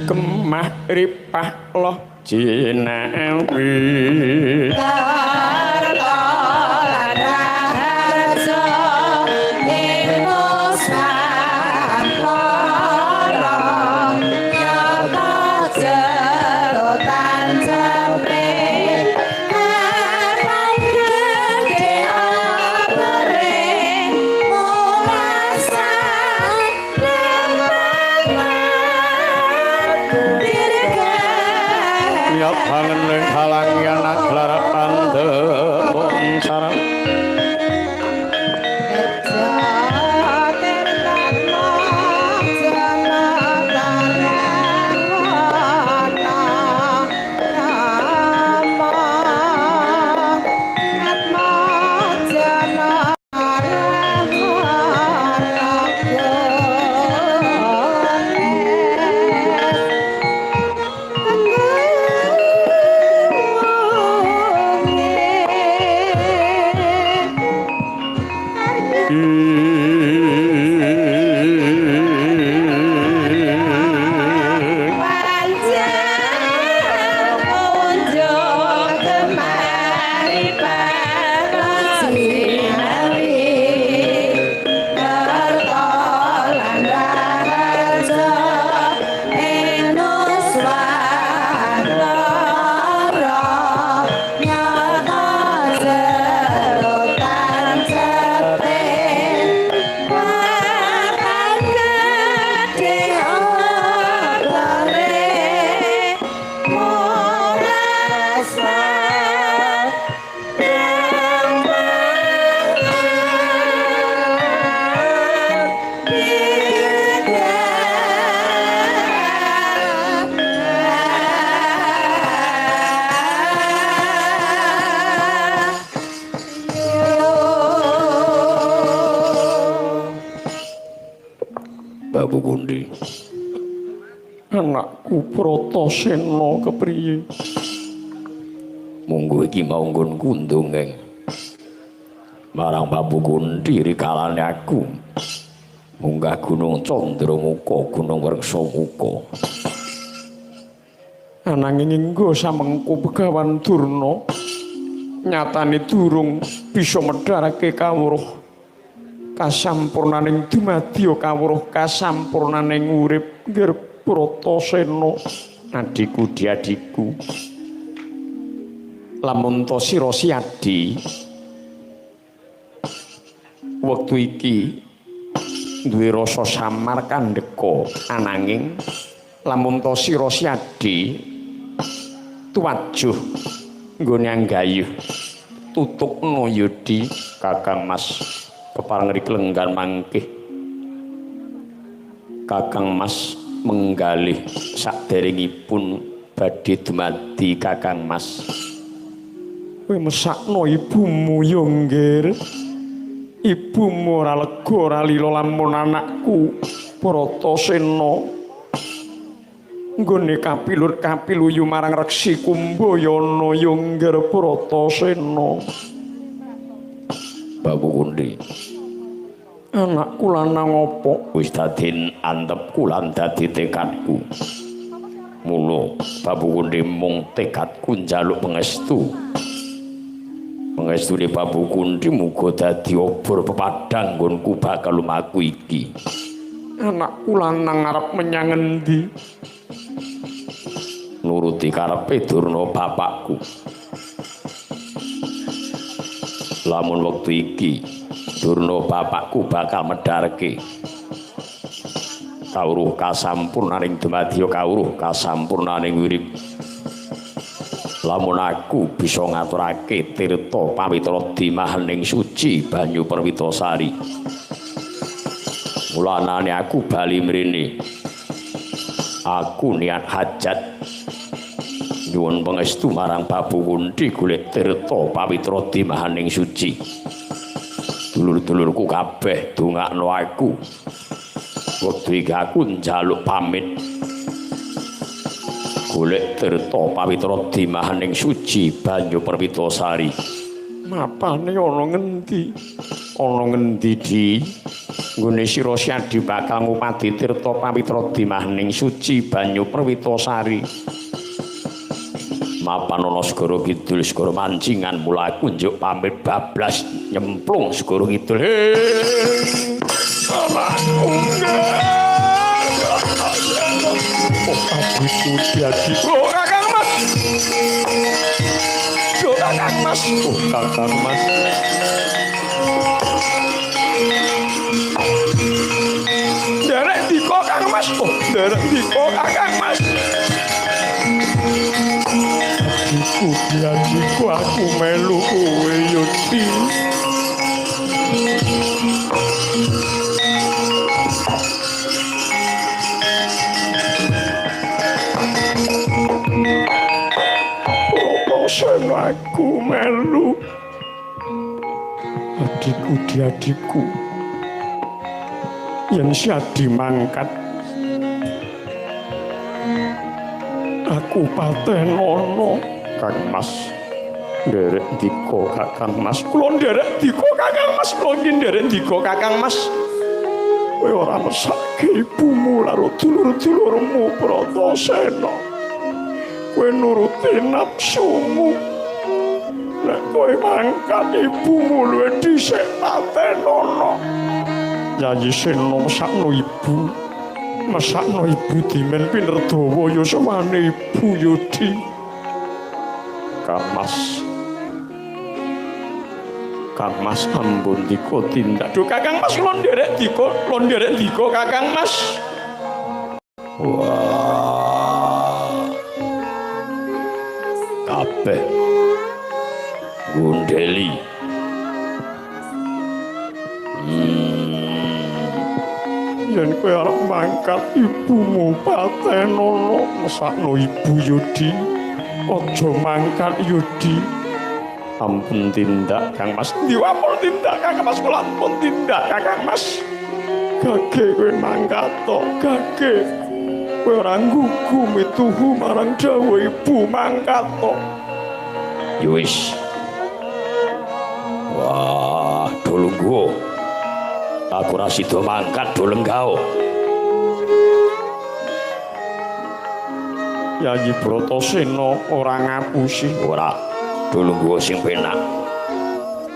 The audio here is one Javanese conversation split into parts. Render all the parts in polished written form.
Kemah ripah loh jinawi. Karta lan raharja ing Nuswantara nyata jero tancepe papan gedhe obere mulasan dirga. Ya bangen ing halangan aglar pandhepung sarang. Babu Kundi, anakku Bratasena kepriye? Munggo iki mau nggonku ndongeng marang Babu Kundi rikalane aku munggah Gunung Candramuka, Gunung Wreksamuka. Ananging inggo samengko Begawan Durna nyatane durung bisa medharake kawruh kasampurnaning dumadya kawruh kasampurnaning urip nggir Bratasena. Adhiku diadhiku, lamun ta sira siadi wektu iki duwe rasa samar kandheka, ananging lamun ta sira siadi tuwajuh nggone anggayuh tutukna yudi Kakang Mas kepareng riklenggan mangkih Kakang Mas menggalih saderengipun badhe dumadi Kakang Mas. Kowe mesakno ibumu ya nggir. Ibumu ora lega ora lila lamun anakku Bratasena nggone kapilur kapiluyu marang Reksi Kumbayana ya nggir Bratasena. Babu Kundi, anakku lanang apa wis dadi antepku lan dadi tekadku. Mula Babu Kundi mung tekadku njaluk pangestu. Pangestune Babu Kundi muga dadi obor pepadhang nggonku bakal lumaku iki. Anakku lanang arep menyang endi? Nuruti karepe Durna bapakku. Lamun wektu iki Durna bapakku bakal medharke kawruh kasampurnaning dumadya kawruh kasampurnaning wirip. Lamun aku bisa ngaturake tirta pawitra dimahening suci banyu Perwitasari. Mulanane aku bali mrene. Aku niat hajat nyuwun pangestu marang Babu Kundi golek tirta pawitra dimahening suci. Dulur-dulurku kabeh dongakno aku. Wektu iki aku njaluk pamit golek tirta pawitra dimahening suci banyu Perwitasari. Mapane ana ngendi? Ana ngendi, Di? Nggone sira Syadi bakal ngupadi tirta pawitra dimahning suci banyu Perwitasari. Mapan ana segara kidul segara mancingan mula aku njuk pamit bablas nyemplung segara kidul. Oh, adikku, adikku. Oh, Kakang Mas. Oh, Kakang Mas. Oh, Kakang Mas. Derek dika Kang Mas. Oh, derek dika Kakang Mas. Adikku, adikku, aku melu kowe Yudi. Sena aku melu. Adikku, adikku. Yen Syadi mangkat, aku patenono Kang Mas. Nderek dika Kakang Mas. Kula nderek dika Kakang Mas. Kula nggih nderek dika Kakang Mas. Kowe ora mesake ibumu karo dulur-dulurmu Bratasena. Kowe nuruti nafsumu. Nek kowe mangkat ibumu luwih dhisik patenono. Yayi Sena mesakno ibu. Mesakno ibu dimen pinerdawa yuswane ibu Yudi. Kang Mas. Kang Mas ampun dika tindak. Duh Kakang Mas kula nderek dika, kula nderek dika Kakang Mas. Wah. Kabeh gundeli. Yen kowe arep mangkat ibumu patenono, mesakno ibu Yudi. Aja mangkat Yudi. Ampun tindak Kang Mas. Ndi ampun tindak Kakang Mas, kula ampun tindak Kakang Mas. Gage kowe mangkat to, gage. Kowe ora nggugu mituhu marang dawuh ibu mangkat to. Ya wis. Wah, do lungguh. Aku ora sida mangkat do lenggao. Yayi Bratasena ora ngapusi. Ora. Do lungguh sing penak.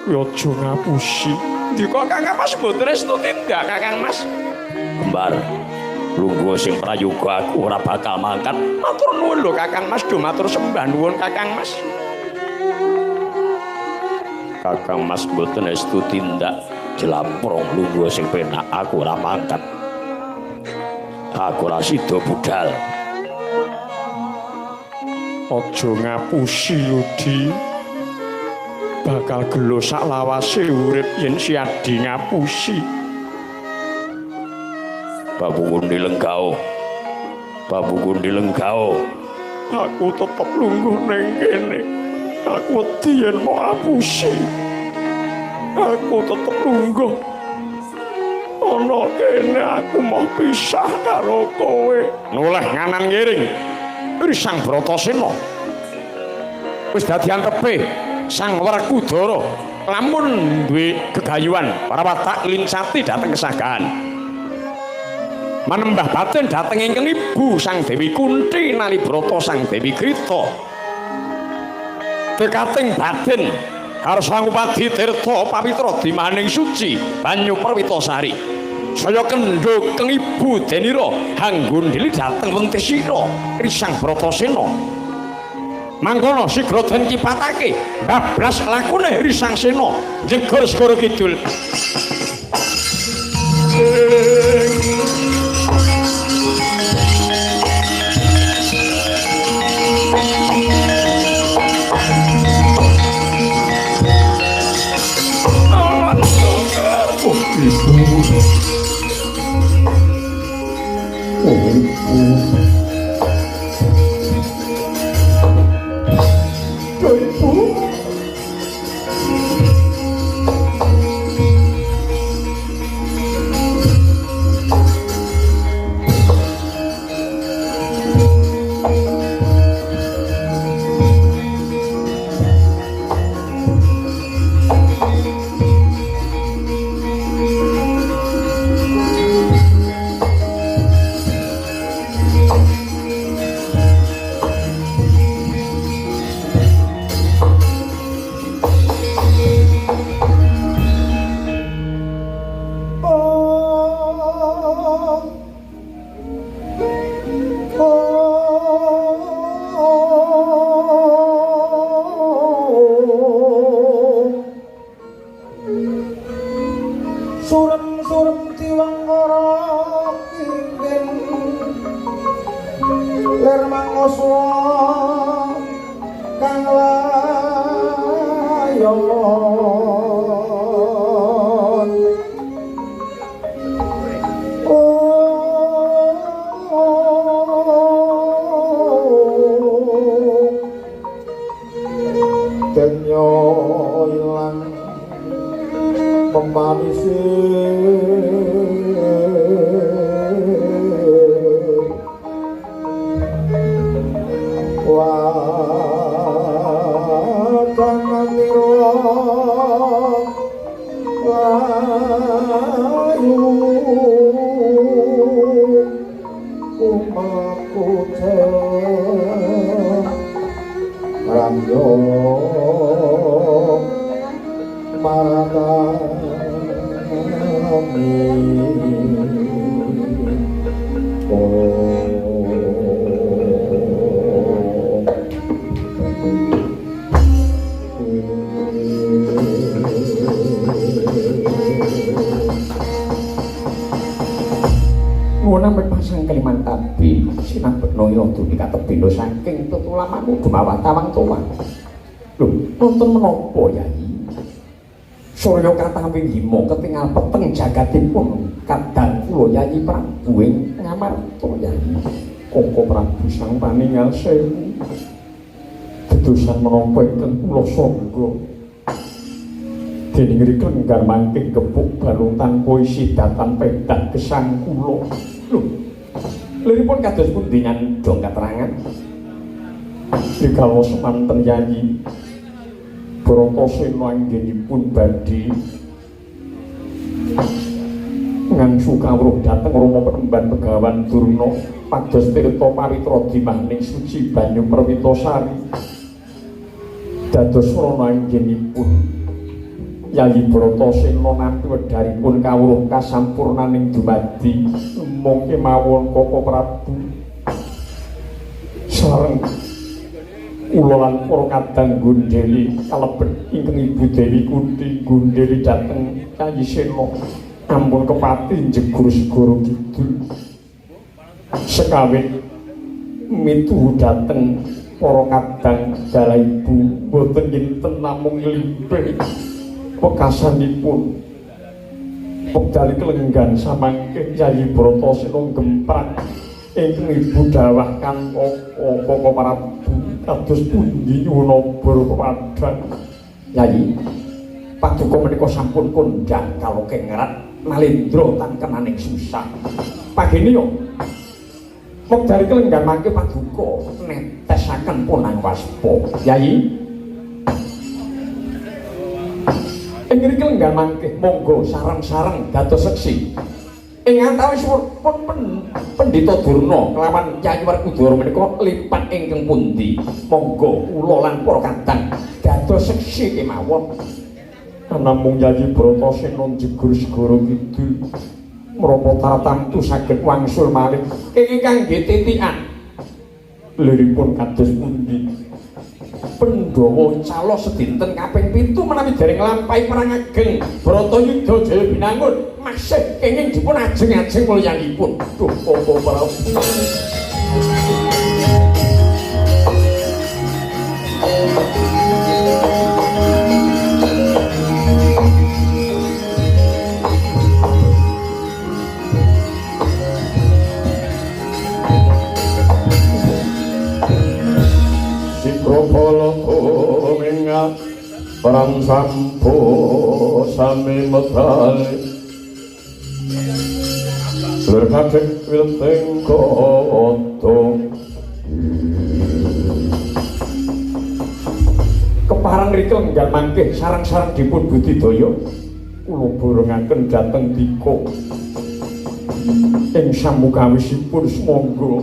Ya aja ngapusi. Ndika Kakang Mas mboten restu tindak Kakang Mas. Kembar. Lungguh sing prayoga aku ora bakal mangkat. Matur nuwun lho Kakang Mas, do matur sembah nuwun Kakang Mas. Kakang Mas mboten estu tindak jlamprong lungguh sing penak aku ora mangkat. Aku ora sida budal. Aja ngapusi Yudi. Bakal gelo sak lawase urip yen Syadi ngapusi. Babu Gundi lenggao. Babu Gundi lenggao. Aku tetep lungguh ning kene. Aku wedi yen mau ngapusi. Aku tetep lungguh. Ana kene aku mau pisah karo kowe. Noleh nganan ngiring. Sang Bratasena wis dadi antepe Sang Werkudara lamun duwe gegayuhan para watak lincati dhateng kesagahan manembah batin dhateng ingkang ibu Sang Dewi Kunti Nalibrata Sang Dewi Krita tekating batin harus sangupadi tirta pawitra dimaning suci banyu Perwitasari saya kendho keng ibu Denira hanggundili dhateng Wentisira Risang Bratasena mangkono sigra den kipatake bablas lakune Risang Sena njegur segara kidul. Oh, ibu. Oh, ibu. Oh, ibu. Lir mangoswa kang layon denyo ilang pemanise watanganira layu kumakute ramyo maratami. Nuwun ampun pasang Kalimantan bi sinabekna ira dene katebena saking tutulamamu gumawah tawang tuwa. Lho, wonten menapa Yayi? Surya katawing hima ketingal peteng jagatipun kadang kula Yayi Prabu ing Ngamarta Yayi. Koko Prabu Sang Paningal sewu. Dedosan menapa ingkang kula sangga? Dening rika lenggar mangke gepuk balung tanpa isi datan pedak gesang kula. Lho, liripun kados pundi nyandhong katerangan? Rikala semanten Yayi Bratasena anggenipun badhe ngangsu kawruh dhateng Rama Penemban Begawan Durna pados tirta paritra dimahning suci banyu Perwitasari. Dados rana anggenipun Yayi Bratasena nampi wedharipun kawruh kasampurnaning dumadi mung kemawon Koko Prabu sareng kula lan para kadang gundheli kalebet ingkang Ibu Dewi Kunti gundheli dhateng Yayi Sena ampun kepati njegur segara kidul sekawit mituhu dhateng para kadang dalah ibu boten kinten namung nglimpih wekasanipun wekdal kelenggan samangke Yayi Bratasena gemprak ingkang ibu dawah kantaka Koko Prabu kados pundi nyuwun obor kepadang Yayi paduka menika sampun kondhang kaloke ngerat Nalendra tan kenaning susah pagene yo wekdal kelenggan mangke paduka netesaken ponang waspa Yayi. Ing ngriki lenggan mangke monggo sareng-sareng dados seksi ing antawisipun Pendhita Durna kelawan Yayi Werkudara menika lipat ingkang pundi monggo kula lan para kadang dados seksi kemawon. Namung Yayi Bratasena njegur segara kidul menapa tartamtu saged wangsul malih kenging kangge titikan liripun kados pundi Pandhawa calo sedinten kaping 7 menawi dereng nglampahi perang ageng Bratayuda Jaya Binangun masih kenging dipun ajeng-ajeng mulyanipun. Duh Koko Prabu. Perang sampo sami medali berkadek wilteng koto kepareng rika lenggan mangke sareng-sareng dipun budidaya kula borongaken dhateng dika ing samukawisipun sumangga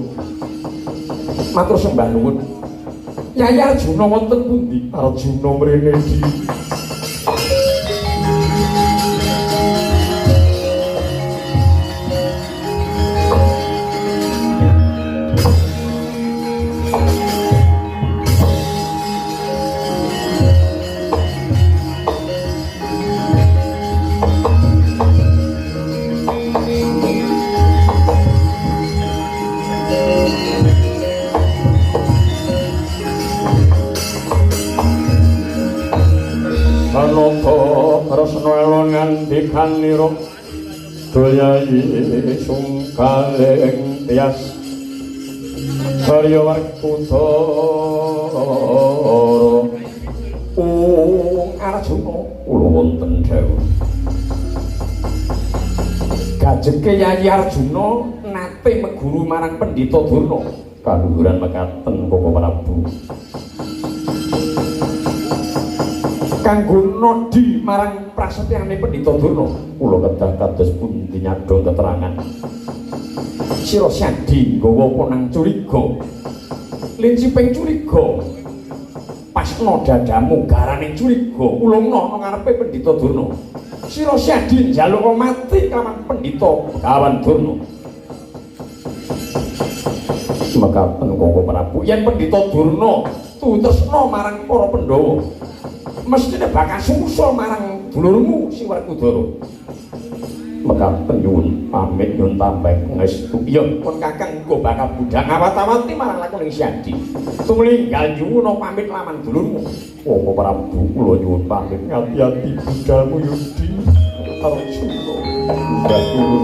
matur sembah nuwun. Yayi Arjuna wonten pundi? Arjuna mrene iki. Kanira Doyayi sungkaling tias Karya Werkudara Ung Arjuna kula wonten dawuh. Gajeke Yayi Arjuna nate meguru marang Pendhita Durna. Kaluhuran mekaten Koko Prabu. Kanggo nodi marang prasetyane Pendhita Durna, kula kedah kados pundi nyadong keterangan. Sira Syadi nggawa apa nang curiga? Linciping curiga. Pasna dadamu garane curiga, ulungna nang ngarepe Pendhita Durna. Sira Syadi njaluk mati kelawan Pendhita Begawan Durna. Mekaten Koko Prabu, yen Pendhita Durna tutresna marang para Pandhawa, mestine bakal sumusul marang dulurmu si Werkudara. Mekaten nyuwun pamit nyuwun tambah pangestu. Iya, pun Kakang uga bakal budhal ngawat-awati marang lakuning Syadi. Tumlinggal nyuwun pamit laman dulurmu. Koko Prabu, kula nyuwun pamit ngati-ati budhalmu Yudi Arjuna. Budhal turun.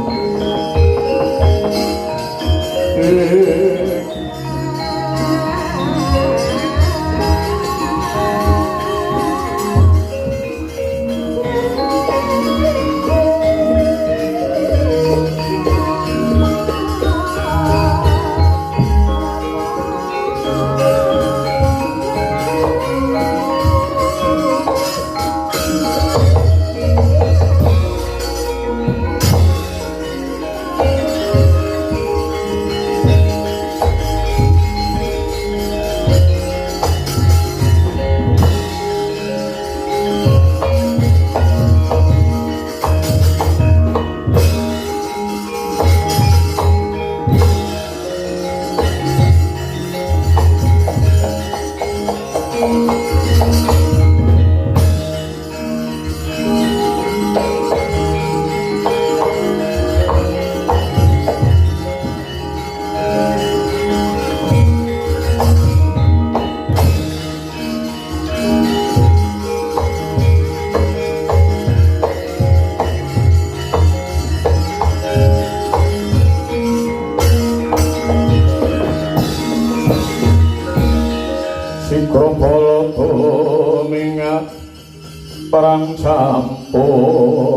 Perang campo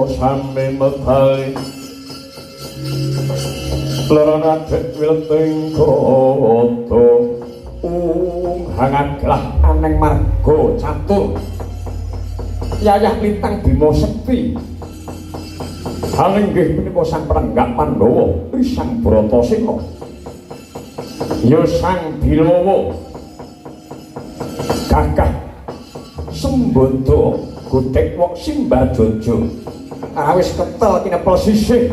sampe medali leron adek wilting koto hangatlah aneng marga catur yayah lintang Bima Sekti halinggih punika sang penenggak Pandhawa Sang Bratasena ya Sang Bilawa gagah Sembada godhek wok simbar jojo awis ketel kinepel sisih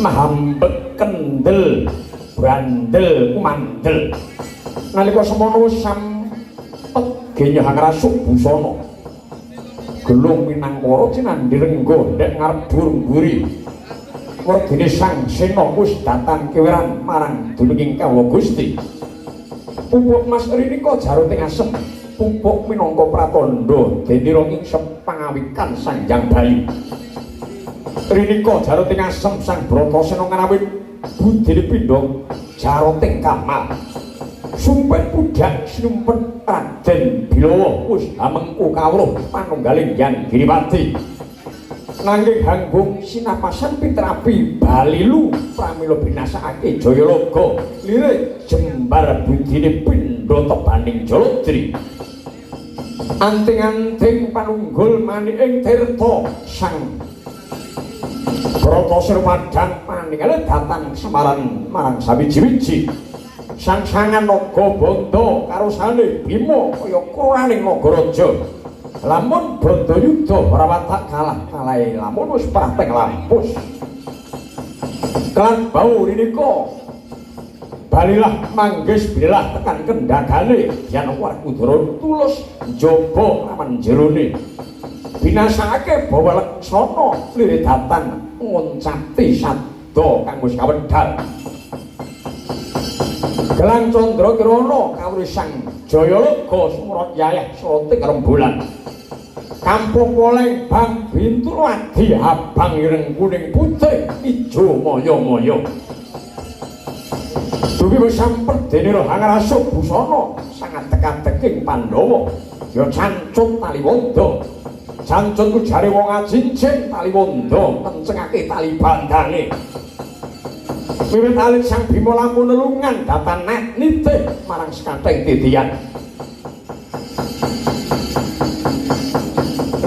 mahambet kendel brandel kumandel nalika semono sampet genyah ngrasuk busana gelung minangkara cinandhi rengga ndek ngarep dhuwur mburi werdine Sang Sena wis datan keweran marang dununging kawula Gusti pupuk Mas Rinika jaroting asem pupuk minangka pratandha denira ing sepangawikan Sang Hyang Bayu. Rinika jaroting asem Sang Bratasena ngrawit budine pindha jaroting kamal. Sumpet budhak sinumpet Raden Bilawa wis hamengku kawruh panunggaling Hyang Giripati. Nanging hanggung sinapasan pitrapi balilu pramila binasakake Jayalaga lirik jembar budine pindha tebaning Jaladri. Anting-anting panunggul maniking tirta Sang Bratasena padhang paningale datang semaran marang sawiji-wiji sangsangan naga bandha karosane Bima kaya kuraning nagaraja lamun Bratayuda ora watak kalah kalahe lamun wis prateng lampus kelan bau rinika balilah manggis bilah tekan kendagane yen Werkudara tulus njaba lawan jerone binasake bawa leksana lire datan nguncati sabda kang wis kawedal gelang candra kirana kawruh Sang Jayalaga sumrot yayah srating rembulan Kampung Poleng Bang Bintulu adi abang ireng kuning putih ijo moyo-moyo. Duwi wis samperdene roh hangrasuk busana sangat teka-teking Pandhawa. Ya cancut tali wanda. Cancut ku jare wong ajincing tali wanda kencengake tali bandange. Wiwit alit Sang Bima lamun nelungan datan nek nitih marang sekathing titian.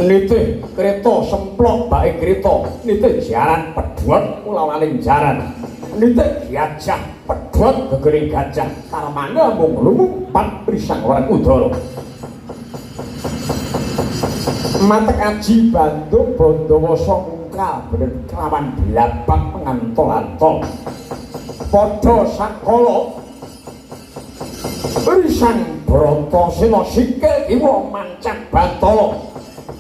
Nitih kreta semplok bae kreta, nitih jaran pedhot ulawaning jaran. Nitih gajah pedhot gegering gajah karmane mung lumumpat risang Werkudara. Matek aji Bandung Bandawasa mungkal bener kelawan blabak pengantol-antol. Padha sakala Risang Bratasena sikil kiwa mancak bantala.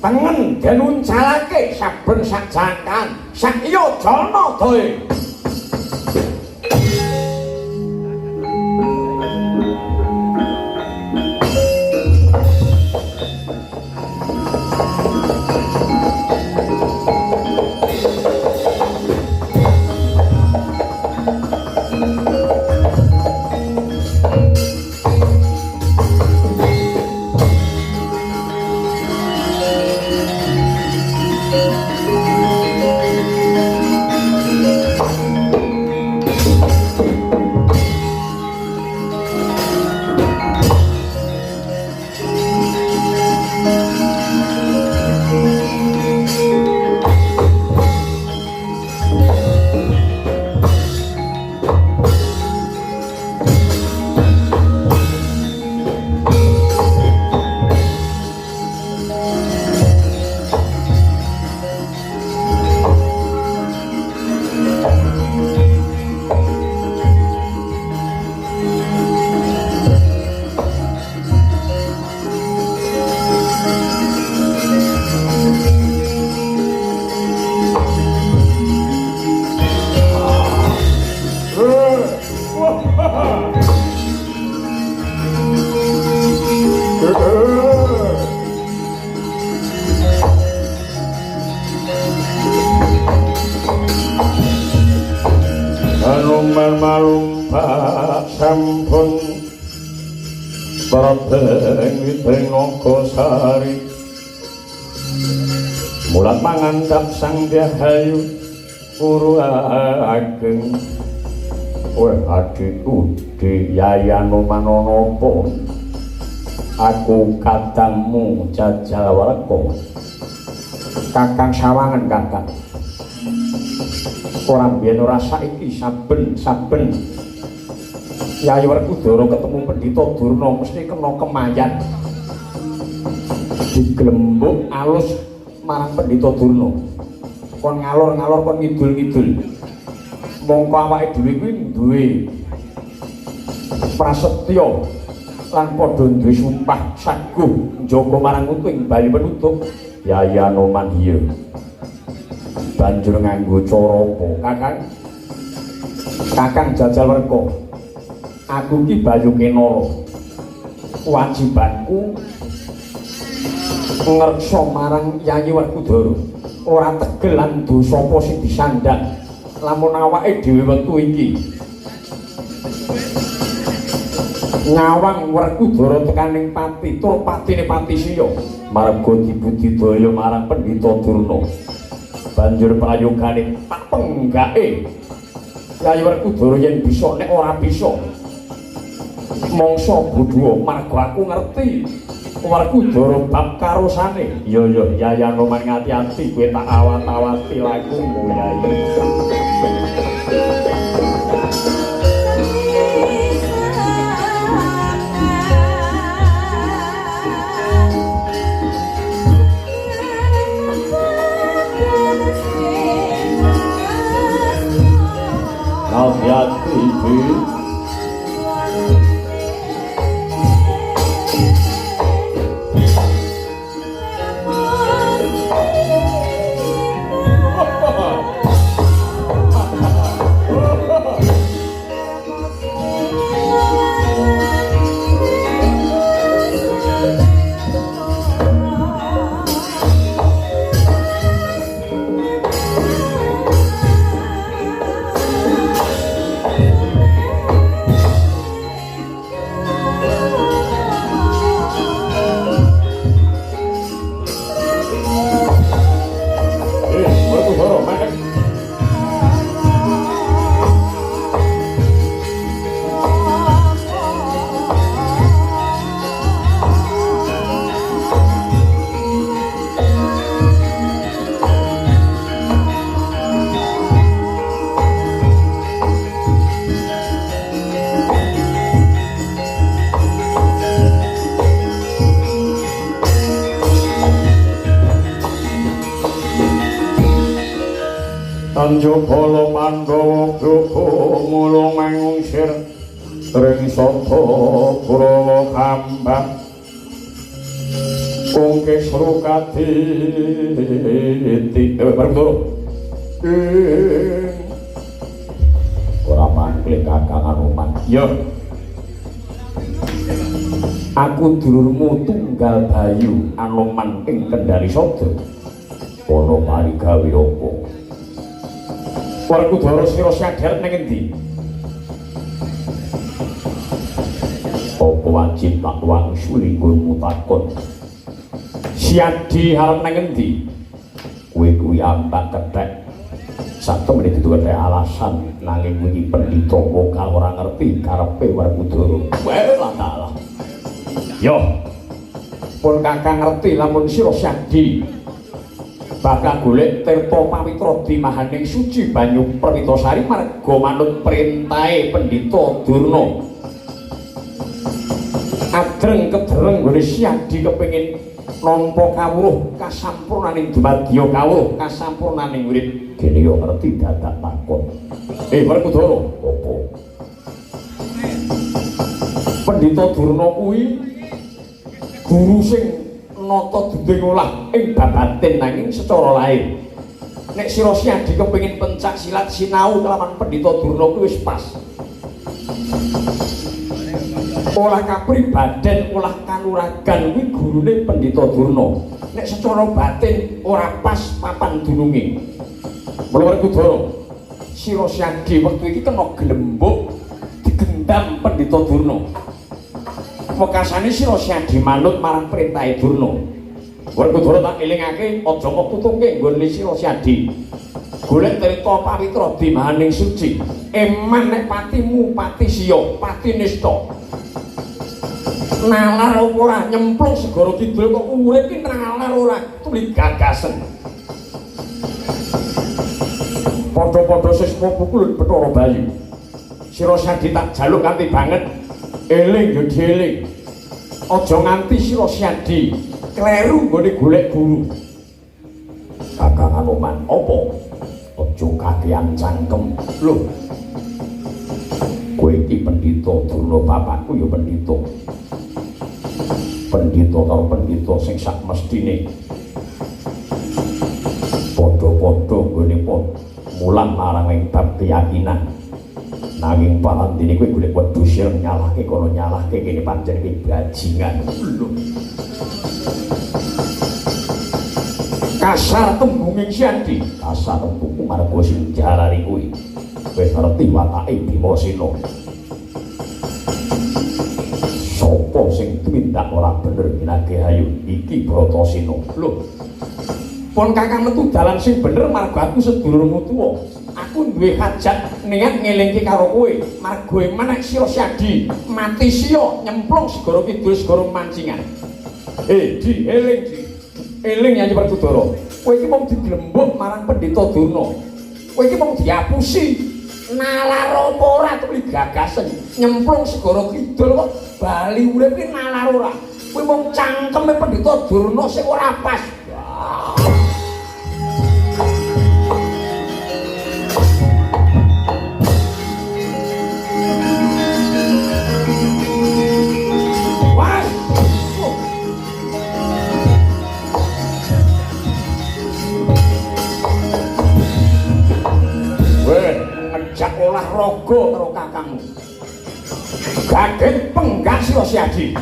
Tengen den uncalake saben sak jangkan sak iya jana dae. Hanuman malumpak sampun Prabeng witeng Nagasari mulat mangandhap Sang Dyahayu Guru Ageng. Kowe adikku Di Yayan Manonopo, aku kadangmu jajal werka. Kakang sawangen kakang. Ora mbiyen ora saiki saben-saben Yayi Werkudara ketemu Pendhita Durna mesti kena kemayan. Diglembuk alus marang Pendhita Durna. Kon ngalor-ngalor kon ngidul-ngidul. Mongko awake dhewe kuwi duwe prasetya lan padha duwe sumpah saguh njaga marang utuh ing bali penutup. Yayi Anoman iya. Banjur nganggo cara apa Kakang? Kakang jajal werka. Aku ki Bayu Kenara. Wajibanku ngreksa marang Yayi Werkudara. Ora tegel lan dosa apa sing disandhang. Lamun awake dhewe wektu iki ngawang Werkudara tekaning pati tur patine pati siya marga dibudidaya marang Pendhita Durna. Banjur prayogane tak penggake Yayi Werkudara yen bisa nek ora bisa mangsa bodho marga aku ngerti Werkudara bab karosane. Iya iya Yayi Anoman ngati-ati kowe tak awat-awati lakumu Yayi. Hati-hati iki. Panjabala Pandhawa Prabu mula mangusir ring saka Kurawa kambang Ungkis rukaditi bareng ora mangkling Kakang Anoman. Ya. Aku dulurmu tunggal Bayu Anoman ing Kendari Sada. Ana parigawe apa? Werkudara sira sadar ning endi? Apa wajib tak wangsuli nggonmu takon? Siadi arep nang endi? Kowe kuwi ambak kethek. Satemene dudu kethek alasan nanging kuwi pendhita vokal ora ngerti karepe Werkudara. Wah dalah. Yo. Pun Kakang ngerti lamun sira Siadi bakal golek tirta pawitra dimahaning suci banyu Perwitasari marga manut perintahe pendhita Durna. Adreng kedereng nggone Siadi kepengin nampa kawruh kasampurnaning dumadya kawruh kasampurnaning urip. Kene yo ngerti dadak takon. Werkudara, apa? Pendhita Durna kuwi guru sing nata dinding olah ing babatin nanging secara lahir. Nek sira Siadi kepengin pencak silat sinau kelawan Pendhita Durna kuwi wis pas. Olah kapribaden, olah kanuragan kuwi gurune Pendhita Durna. Nek secara batin ora pas papan dununge. Mula Werkudara, sira Siadi wektu iki kena glembuk digendam Pendhita Durna. Wekasane sira Siadi manut marang perintahe Durna. Werkudara tak elingake aja mok putungke nggone sira Siadi. Golek tirta pawitra dimahaning suci. Eman nek patimu pati siya, pati nista. Nalar apa ora nyemplung segara kidul kok urip ki nalar ora tuli gagasen. Padha-padha siswa pukulun Bathara Bayu. Sira Siadi tak jaluk kanthi banget. Eling yo dieling. Aja nganti sira Siadi kleru nggone golek guru. Kakang Anoman, apa? Aja kakean cangkem. Lho. Kowe iki pendhita Durna, bapakku ya pendhita. Pendhita karo pendhita sing sak mestine padha-padha nggone mulang marang ing bab keyakinan. Nanging palandene kowe golek wedhus nyalahke kono nyalahke kene pancen iki bajingan. Lho. Kasar tembunging Siadi, kasar tembungku marga sing jalari kuwi. Wis ngerti watake Bimasena. Sopo sing tumindak ora bener ginake hayu iki Bratasena. Lho. Pun Kakang metu dalan sing bener marga aku sedulurmu tuwa. Aku duwe hajat niat ngelingke karo kowe. Marga eman nek sira Siadi mati siya nyemplung segara kidul segara mancingan. Di eling di. Eling Yayi Werkudara. Kowe iki mung diglembuk marang Pendhita Durna. Kowe iki mung diapusi. Nalar apa ora tuli gagasen nyemplung segara kidul kok bali urip iki nalar ora. Kowe mung cangkeme Pendhita Durna sing ora pas. Olahraga karo kakangmu. Kaget penggak sira Siadi.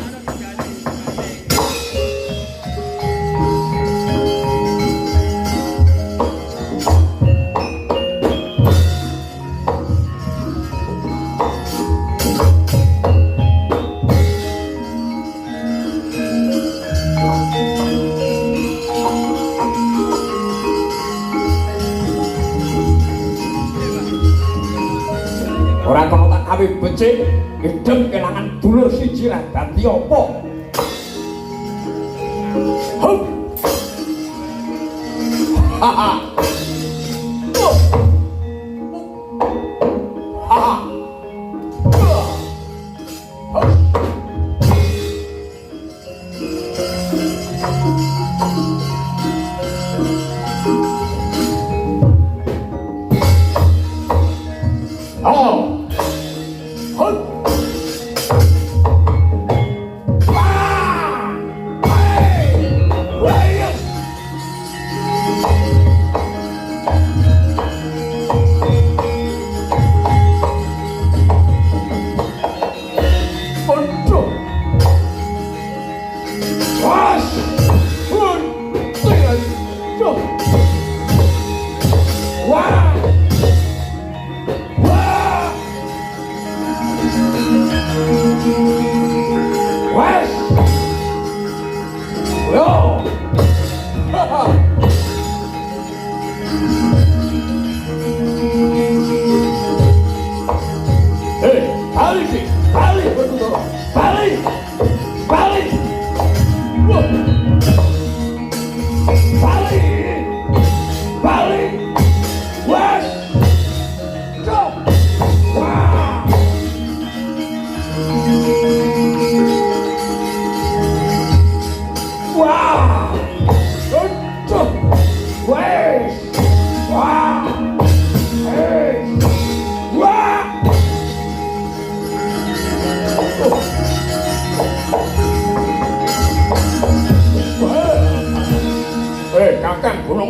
Ora kono tak gawe becik, idem kelangan dulur siji ra dadi apa. Hup. Ha ha. Ha ha.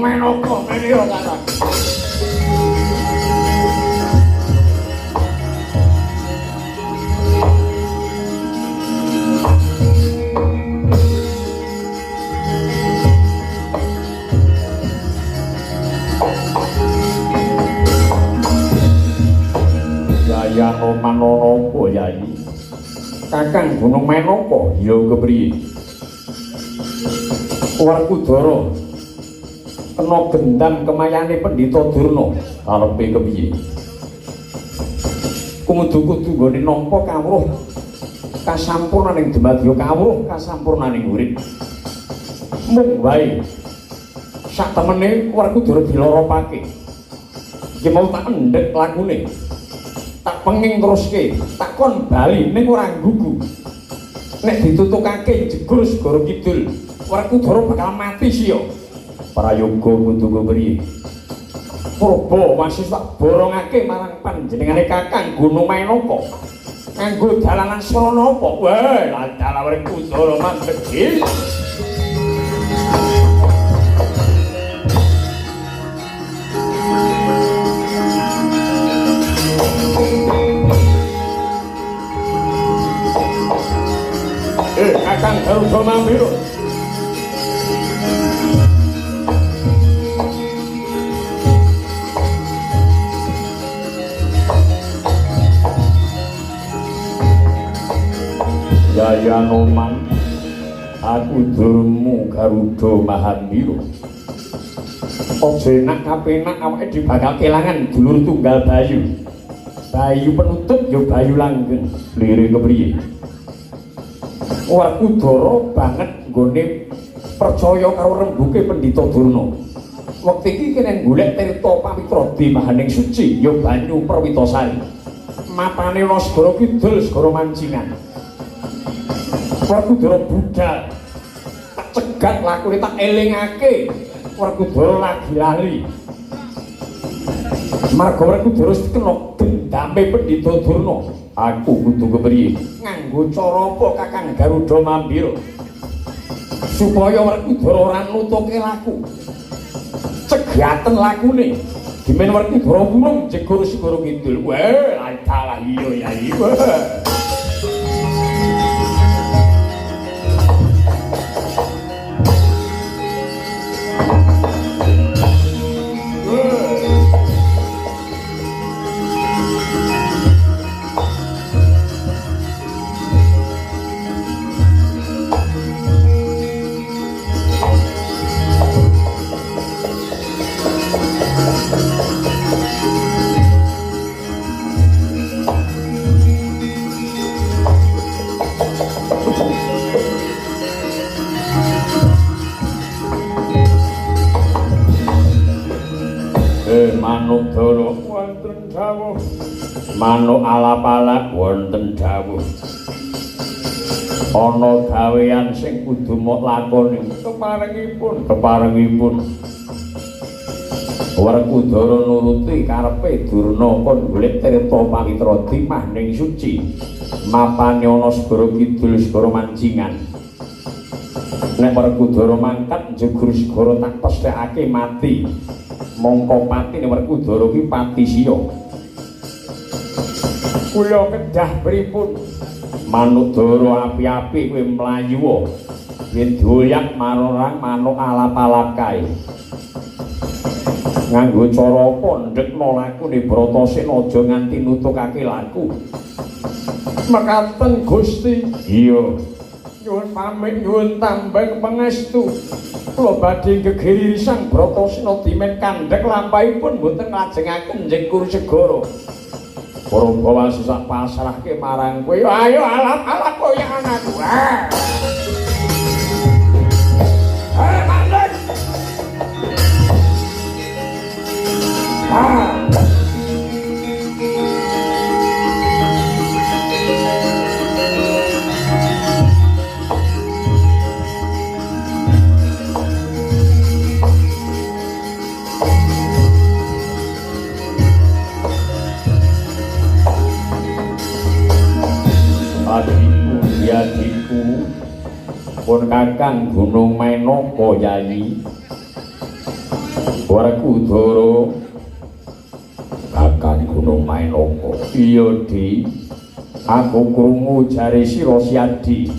Menaka mrene ya Kakang. Yaya Manono apa Yayi? Kakang Gunung Menaka ya kepriye? Werkudara kena gendam kemayane Pendhita Durna karepe kepiye? Kudu kudu nggone nampa kawruh kasampurnaning dumadya kawruh kasampurnaning urip. Mung wae sak temene Werkudara diloropake. Iki mau tak endhek lakune. Tak penging teruske, tak kon bali ning ora nggugu. Nek ditutukake jegur segara kidul, Werkudara bakal mati siya. Prayoga kudu kepriye? Purba wasis tak borongake marang panjenengane Kakang Gunung Menaka. Nganggo dalanan sarana apa? Wah, dalan Werkudara mandeg. Kakang Garuda mampir. Yaya Noman, aku durmu Garuda Mahandira. Aja enak kapenak awake dhewe bakal kelangan dulur tunggal Bayu. Bayu penutup ya Bayu langgeng. Lire kepriye? Werkudara banget nggone percaya karo rembuke Pendhita Durna. Wektu iki kene golek tirta pawitra dimahaning suci ya banyu Perwitasari. Mapane ana segara kidul segara mancingan. Werkudara budhal. Tak cegat lakune tak elingake. Werkudara lagi lali. Marga Werkudara wis kena gendame Pendhita Durna. Aku kudu kepriye? Nganggo cara apa Kakang Garuda Mambira? Supaya Werkudara ora nutuke laku. Cegaten lakune. Dimen Werkudara wurung jegur segara kidul. Wah, dalah iya Yai. Manuk dara wonten dawuh. Manuk alap-alap wonten dawuh. Ana gawean sing kudu mok lakoni keparengipun, keparengipun. Werkudara nuruti karepe Durna kon golek tirta pawitra dimahning suci. Mapane ana segara kidul segara mancingan. Nek Werkudara mangkat njegur segara tak pesthekake mati. Mongko patine Werkudara ki pati siya. Kula kedah pripun? Manuk dara api-api kowe mlayu. Kowe doyak marang manuk alap-alap kae. Nganggo cara apa ndekno lakune Bratasena aja nganti nutukake laku. Mekaten Gusti. Iya. Nyuwun pamit nyuwun tambeng pangestu. Kula badhe gegiri Sang Bratasena dimen kandhek lampahipun mboten nglajengaken njegur segara. Purba sak pasrahke marang kowe. Ayo alap-alap kowe anakku. Ah. Mandek. Ah. Adikku, pun Kakang Gunung Menaka Yayi. Werkudara Kakang Gunung Mainaka. Iya, Di. Aku krungu jare sira Siadi.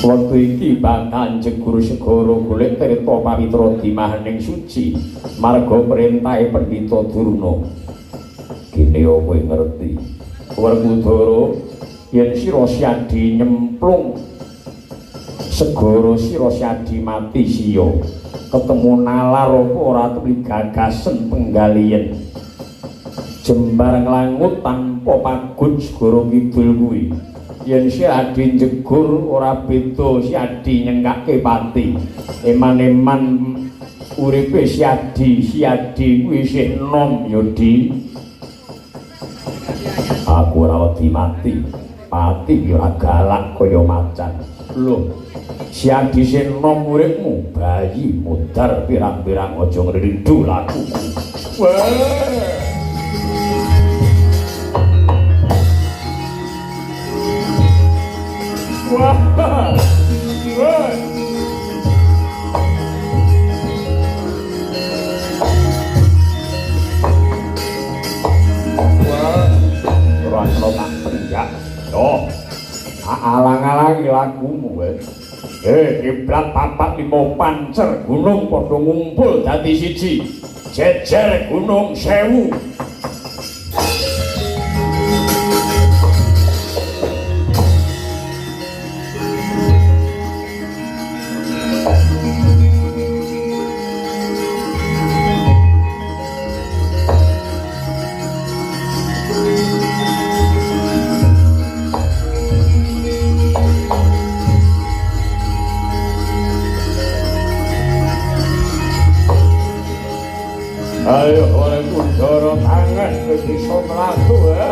Wektu iki bakal jegur segara golek tirta pawitra dimahening suci marga perintahe Pendhita Durna. Kene kowe ngerti. Werkudara yen sira Siadi nyemplung segara sira Siadi mati siya. Ketemu nalar apa ora tuli gagasen penggalian. Jembar nglangut tanpa pagun segara kidul kuwi. Yen Siadi njegur ora beda Siadi nyengkake pati. Eman-eman uripe Siadi, Siadi kuwi isih enom ya, Di. Aku ora wedi mati. Pati ya ora galak kaya macan. Lho, Siadi sing enom uripmu, bayi mudhar pirang-pirang aja ngrindu lakuku. Wah. Wah. Wah. Wah. Ora kena tak penjak. Yo. Tak alang-alangi lakumu kowe. Kiblat 4 5 pancer gunung padha ngumpul dadi siji. Jejer gunung 1000. Ayo Werkudara tangan kowe bisa mlaku ya.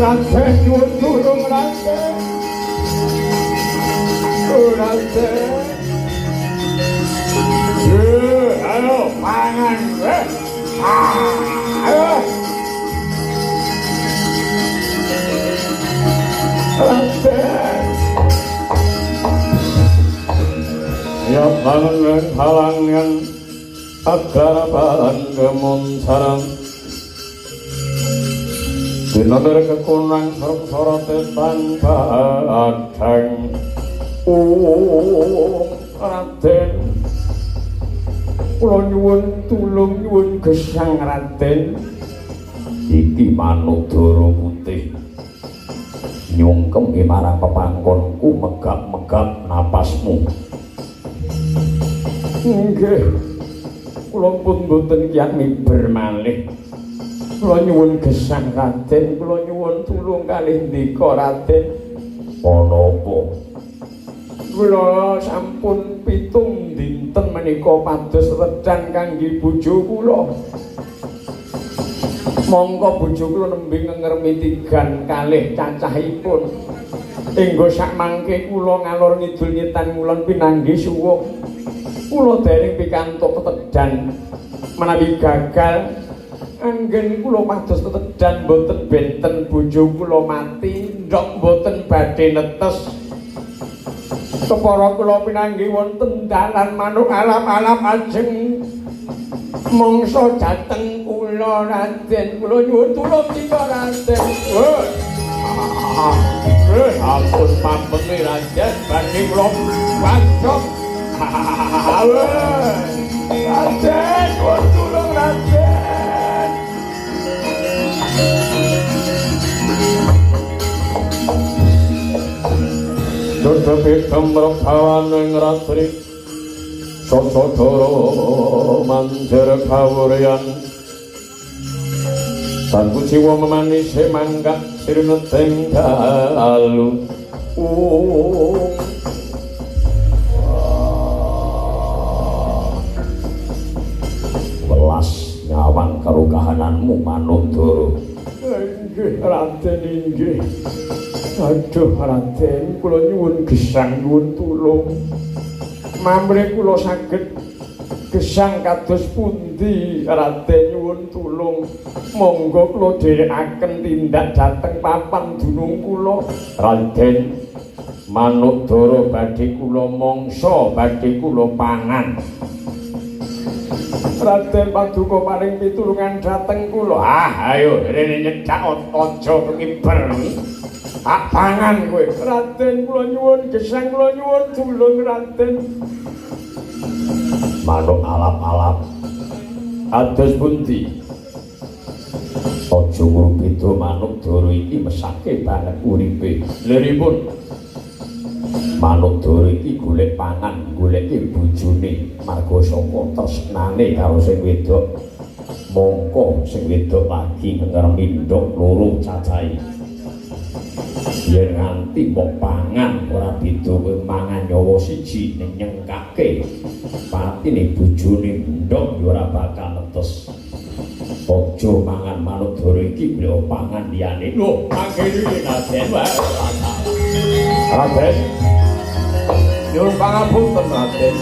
Raden nyuwun tulung Raden. Oh Raden. Ayo mangan. Ayo. Raden. Ya bangun halangan agar bandemon sarang. Dinaner kekunang sareng tanpa adang. Oh Raden, kula nyuwun tulung nyuwun gesang Raden. Iki manuk dara putih nyungkem marang pepangkonku megap-megap napasmu. Nggih, kula pun mboten kiyat miber malih. Kula nyuwun gesang Raden, kula nyuwun tulung kalih ndika Raden. Ana apa? Kula sampun 7 dinten menika pados redan kangge bojo kula. Mongko bojo kula nembe ngengermi tigan kalih cacahipun. Enggo sakmangke kula ngalor ngidul ngetan ngulon pinanggih suwung. Kula dereng pikantuk tetedan menawi gagal anggen kula pados tetedan mboten benten bojo kula mati ndok mboten badhe netes. Kepara kula pinanggih wonten dalan manuk alap-alap ajeng mangsa dhateng kula Raden. Kula nyuwun tulung nika Raden. Ampun pambengi Raden, badhe kula wajok. Raden, nyuwun tulung Raden. Dada mrebawaning ratri sasadara manjer kawuryan tan kuciwa memanise mangkat sirneting dalu. Welas nyawang karo kahananmu manuk Dara. Inggih Raden, inggih. Aduh Raden, kula nyuwun gesang, nyuwun tulung. Mamrih kula saged gesang kados pundi Raden, nyuwun tulung. Monggo kula dherekaken tindak dhateng papan dunung kula. Raden, manuk Dara badhe kula mangsa, badhe kula pangan. Raden paduka paring pitulungan dhateng kula. Ah, ayo rene nyedak aja pengiber. Tak pangan kowe. Raden, kula nyuwun gesang, kula nyuwun tulung Raden. Manuk alap-alap ados pundi? Aja ngrubeda manuk Dara iki mesake banget uripe. Liripun manuk Dara iki golek pangan, goleki bojone, marga saka tresnane karo sing wedok. Mongko sing wedok lagi ngeremi ndhok loro cacahe. Yen nganti mok pangan ora beda kowe mangan nyawa siji ning nyengkake patine bojone ndhok ya ora bakal netes. Aja mangan manuk Dara iki, golek pangan liyane. Lho, mangkene Raden wae. Raden, nyuwun pangapunten Raden.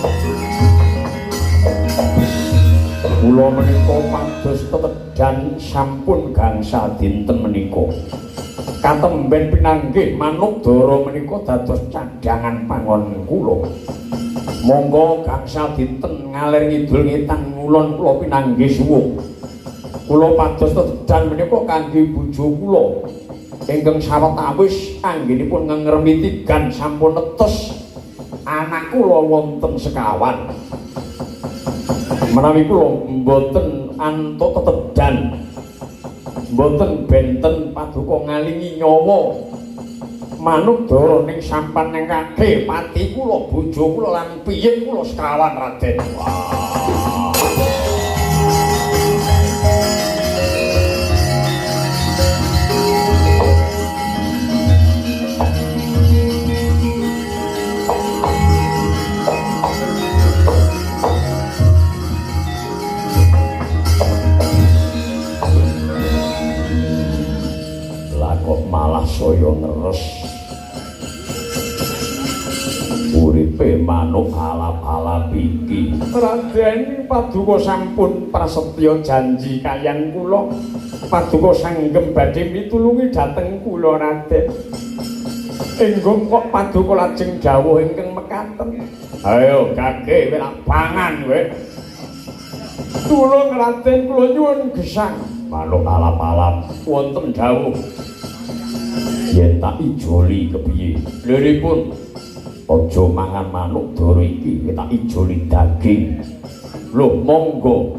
Kula menika pados tetedhan sampun gangsal dinten menika. Katemben pinanggih manuk Dara menika dados cadhangan pangon kula. Monggo gangsal dinten ngalir ngidul ngetan ngulon kula pinanggih suwung. Kula pados tetedhan menika kangge bojo kula ingkang sawetawis anggenipun ngengremi tigan sampun netes anak kula wonten sekawan. Menawi kula mboten antuk tetedhan, mboten benten paduka ngalingi nyawa manuk Dara ning sampan nengkake pati kula, bojo kula lan piyik kula sekawan Raden. Wah. Malah saya ngeres uripe manuk alap-alap iki. Raden, paduka sampun prasetya janji kaliyan kula. Paduka sanggem badhe mitulungi dhateng kula Raden. Enggung kok paduka lajeng dawuh ingkang mekaten. Ayo kake kowe tak pangan kowe. Tulung Raden, kula nyuwun gesang. Manuk alap-alap wonten dawuh. Yen tak ijoli kepiye? Liripun aja mangan manuk Dara iki, tak ijoli daging. Lho, monggo.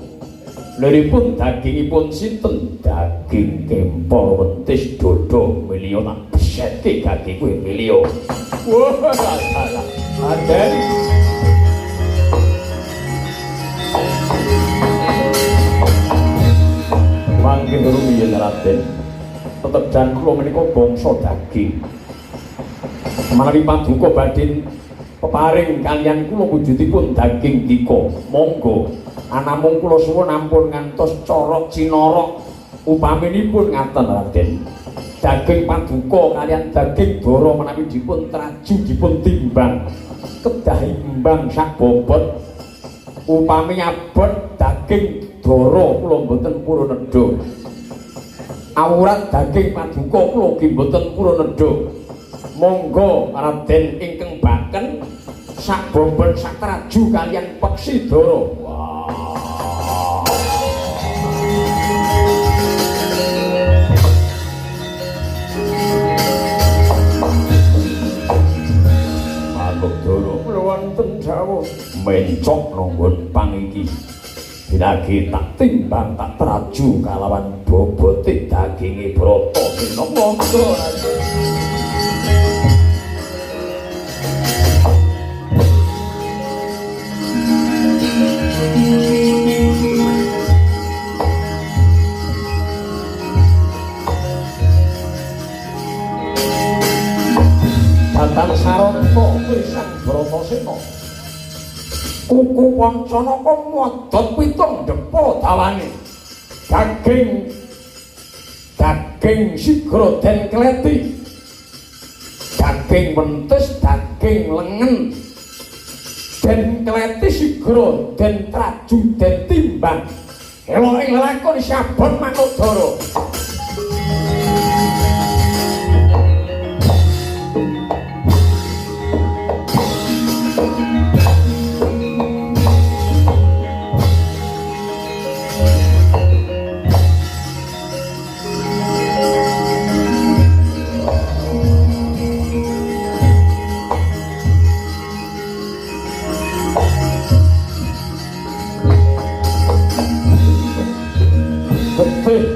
Liripun dagingipun sinten? Daging kempor wentis dodo milio tak besetke gage kowe milio. Wah, salah. Raden. Mangke rumiyin Raden. Tetedhan kula menika bangsa daging. Menawi paduka badhe peparing kaliyan kula wujudipun daging dika, monggo. Anamung kula suwun ampun ngantos corok cinorok upaminipun ngaten Raden. Daging paduka kaliyan daging dara menawi dipun traju dipun timbang kedah imbang sak bobot. Upami abot daging dara kula mboten purun nedha. Awurat daging paduka kula ugi mboten purun nedha. Monggo Raden ingkang baken sak bobot sak traju kaliyan peksi dara. Wah. Manuk dara kula wonten dawuh mencok nanggon pang iki. Dinagi tak timbang tak traju kalawan bobote daginge brata sena. Monggo Raden. Sang Bratasena. Kuku Pancanaka modhot 7 depa dawane. Daging sigra den kleti. Daging wentis, daging lengen. Den kleti sigra den traju den timbang. Elo ing lelakon sabon Manukdara.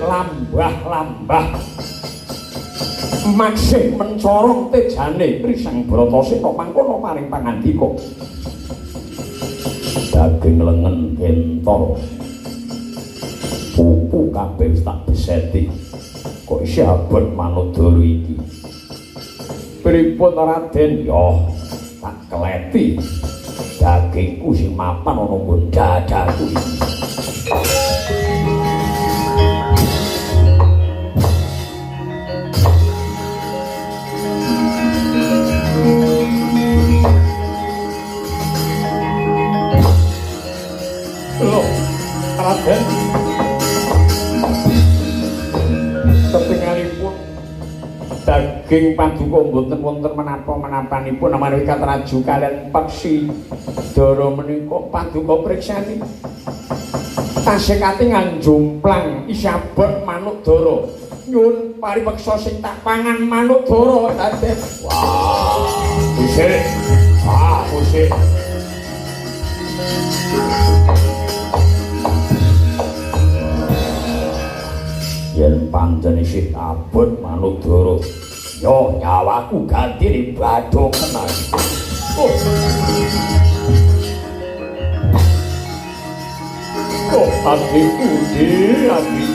Lambah-lambah maksih mencorong tejane Risang Bratasena mangkono paring pangandika. Daging lengen gentor pupu kabeh wis tak beseti, kok isih abot Manudara iki. Pripun Raden? Ya tak kleti dagingku sing mapan ana nggon dadaku iki. Loh, Raden, ketingalipun daging paduka mboten wonten menapa-menapanipun amargi katraju kalian peksi dara menika paduka priksani tasih katingal jomplang isabot Manukdara. Nyuwun paripeksa sing tak pangan Manukdara, Raden. Wah, usik. Ah, usik. Yen pancen isih abot Manukdara, yo nyawaku ganti badhok tenan. Oh. Oh, adikku, adik.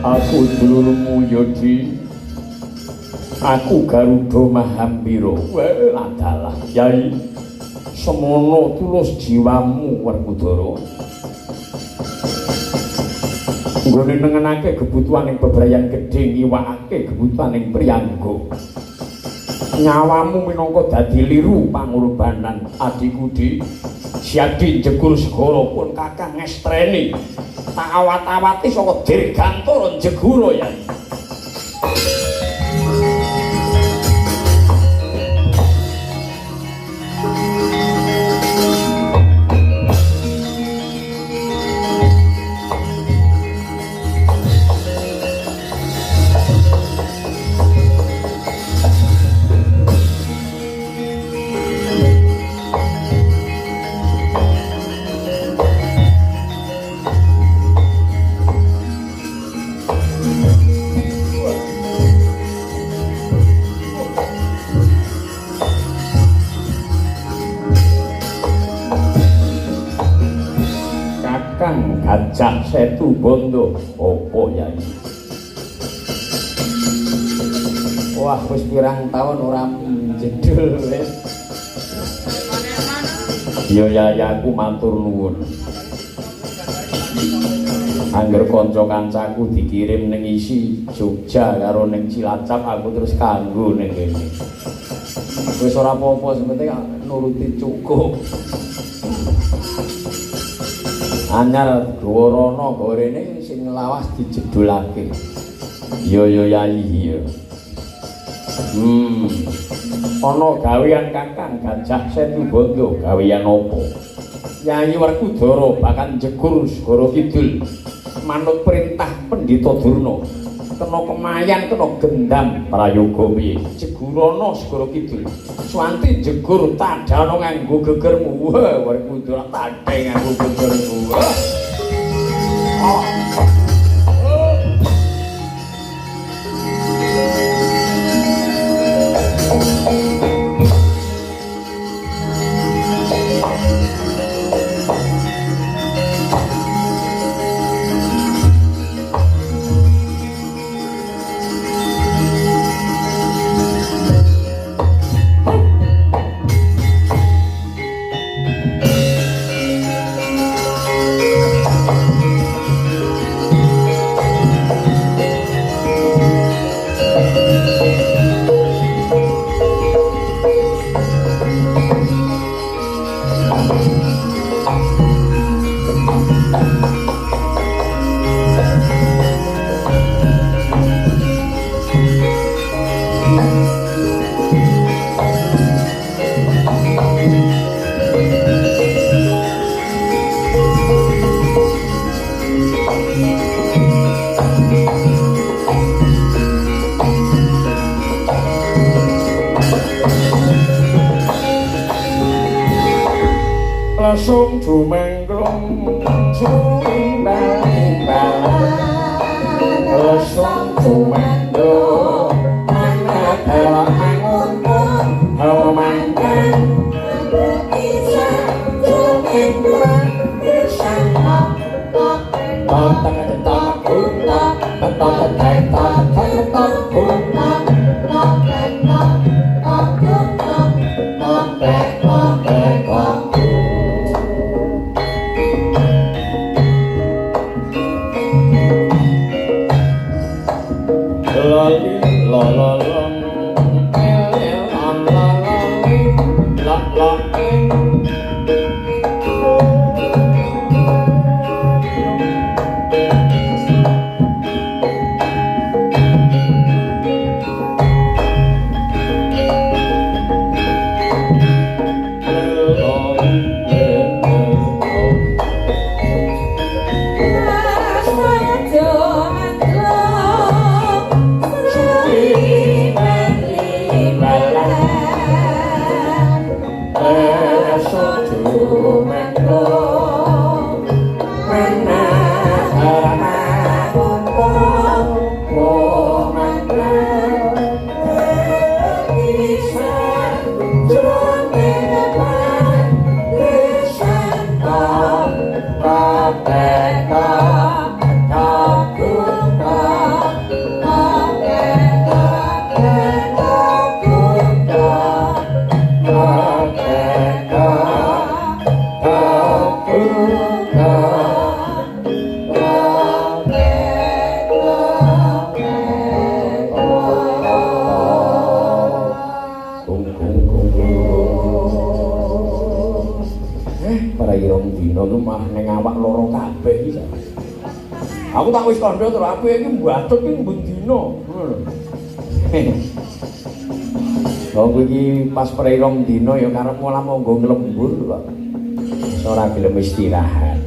Aku dulurmu Yodi. Aku Garuda Mahambira. Weh, adalah Yai. Semono tulus jiwamu Werkudara. Nggone nengenake kebutuhan ing bebrayan gedhe, ngiwakake kebutuhan ing priyangga. Nyawamu minangka dadi liru pangorbanan adikku Di. Siadi njegur segara pun kakang ngestreni. Tak awat-awati saka dirgantara njegura Yai. Gajah Setu Bondo opo Yai? Wah, wis pirang taun ora jedul wis. Ya Yai, aku matur nuwun. Angger kanca-kancaku dikirim ning isi Jogja karo ning Cilacap, aku terus kanggo ning kene. Wis ora apa-apa, sing penting nuruti cukup. Anyar gawa rono gawa rene sing lawas dijedulake. Ya ya Yai ya. Ana gawean Kakang Gajah Setu Bondo, gawean apa? Yai Werkudara bakal njegur Segara Kidul manut perintah Pendhita Durna. Kena kemayan, kena gendam prayoga piye? Jegurana Segara Kidul. Swanti jegur tadana nganggo gegermu. Wah, Werkudara tadhe nganggo gegermu. Oh. Lesung jumengklung suimbal-imbalan. Lesung jumengklung manadala manguntung mangkan Aku tak wis kandha terus aku iki mbacut iki mben dina ngono lho. Wong iki pas prei rong dina ya karepmu lah monggo nglembur kok. Wis ora gelem istirahat.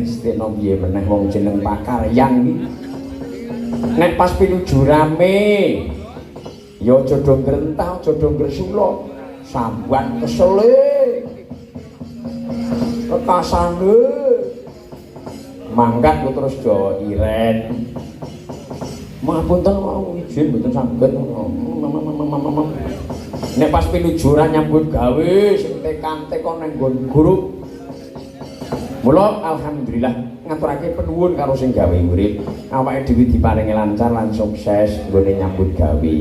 Istikno piye meneh wong jeneng pakaryan iki. Nek pas pinuju rame ya aja do ngrentah, aja do ngresula, sambat kesele. Rekasane mangkat ku terus do iren. Mapunten wau izin mboten saged. Nek pas pinujuran nyambut gawe sing tekan-tekon nang nggon grup. Mula alhamdulillah ngaturake penuwun karo sing gawe urip. Awake dhewe diparingi lancar lan sukses nggone nyambut gawe.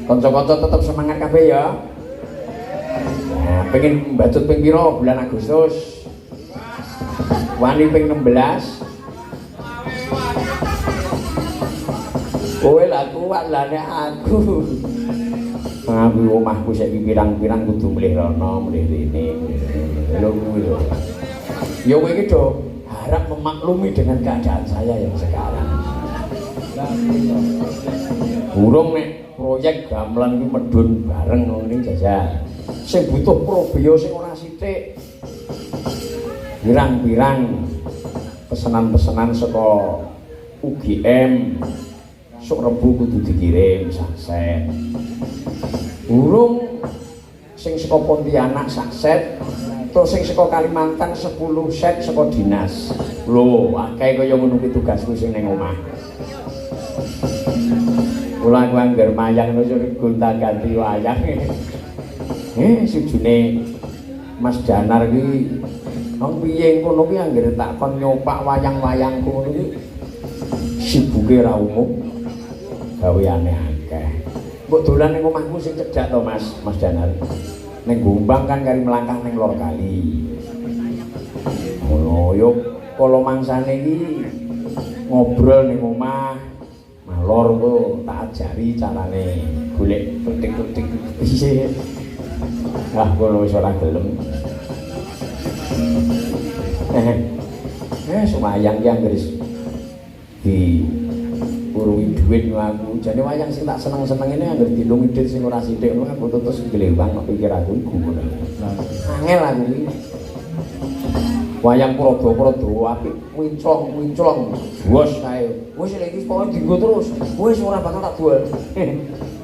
Kanca-kanca tetep semangat kabeh ya. Nah, pengen mbacut ping pira bulan Agustus? Wani ping 16. Kowe lah kuat lah nek aku. Aku omahku saiki pirang-pirang kudu mlih rono, mlih rene. Lho kuwi lho. Ya kowe iki do harap memaklumi dengan keadaan saya yang sekarang. Burung nek proyek gamelan iki medhun bareng ngene jajal. Sing butuh probio sing ora sithik. Pirang-pirang pesenan-pesenan saka UGM sok Rebu kudu dikirim sak set. Burung sing saka Pontianak sak set, terus sing saka Kalimantan 10 set saka dinas. Lho, akeh kaya ngono kuwi tugasku sing ning omah. Kula aku angger mayang terus gonta-ganti wayang. Sujune Mas Danar kuwi wong piye ngono kuwi anggere tak kon nyopak wayang-wayangku ngono kuwi sibuke ra umum, gaweane akeh. Mbok dolan ning omahku sing cedhak to Mas, Mas Danar. Ning Gombang kan kari melangkah ning lor kali. Ngono yo kala mangsane iki ngobrol ning omah, malor engko tak ajari carane golek kletik-kletik piye. Ah kono wis ora gelem. Wayang ki anggere di urungi dhuwit aku. Jane wayang sing tak seneng-seneng ini anggere dilungi dhuwit sing ora sithik ngono aku terus glewang kok pikir aku iku ngono. Angel aku iki. Wayang Praga-Praga apik winclong-winclong bos kae. Wis iki pokoke dienggo terus. Wis ora bakal tak duel.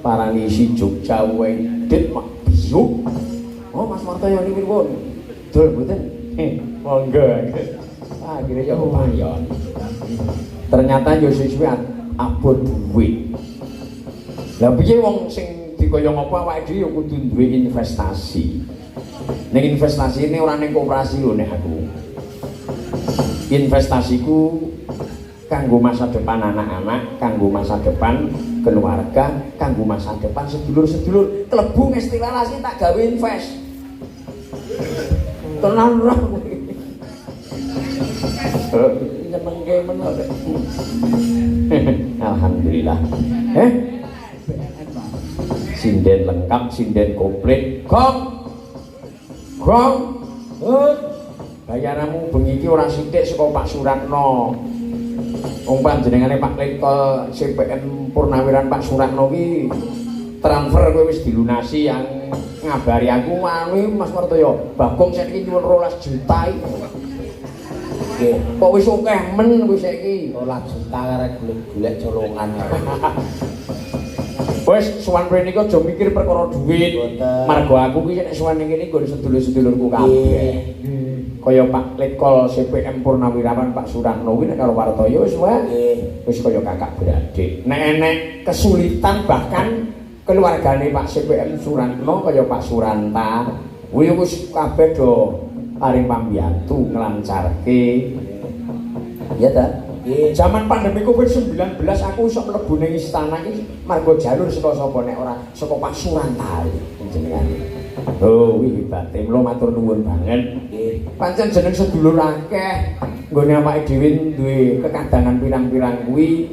Parani isi Jogja wae dit mak biyuk. Oh, Mas Martoyo niki pripun? Dul mboten. Monggo. Akhirnya ya kepayon. Ternyata yo suwe-suwe abot duit. Lah piye wong sing dikaya ngapa awake dhewe ya kudu duwe investasi. Ning investasi ini ora ning koperasi lho nek aku. Investasiku kanggo masa depan anak-anak, kanggo masa depan keluarga, kanggo masa depan sedulur-sedulur. Klebu Ngesti Laras tak gawe invest. Tenan ora kuwi. Nyenengke men kok. Alhamdulillah. Eh? Sinden lengkap, sinden komplit. Gong. Gong. Hut. Bayaranmu bengi iki ora sithik saka Pak Suratno. Wong panjenengane Pak Letkol CPM Purnawiran Pak Suratno ki transfer kowe wis dilunasi yang ngabari aku anu Mas Martoyo, Bagong saiki nyuwun 12 juta iki. Nggih. Kok wis akeh men kowe saiki? 12 juta karek golek-golek colongan. Wis sowan rene iki aja mikir perkara duit. Mboten. Marga aku ki nek sowan ning kene nggon sedulur-sedulurku kabeh. Kaya Pak Letkol CPM Purnawirawan Pak Suratno kuwi nek karo Wartoyo wis wae. Nggih. Wis kaya kakak beradik. Nek enek kesulitan bahkan keluargane Pak CPM Suratno kaya Pak Suranta kuwi wis kabeh do paring pambiyantu nglancarke. Iya ta? Nggih. Zaman pandemi Covid-19 aku iso mlebu ning istana iki marga jalur saka sapa nek ora saka Pak Suranta jenengane. Oh, kuwi hebate. Mula matur nuwun banget. Nggih. Pancen jeneng sedulur akeh nggone awake dhewe duwe kekadangan pirang-pirang kuwi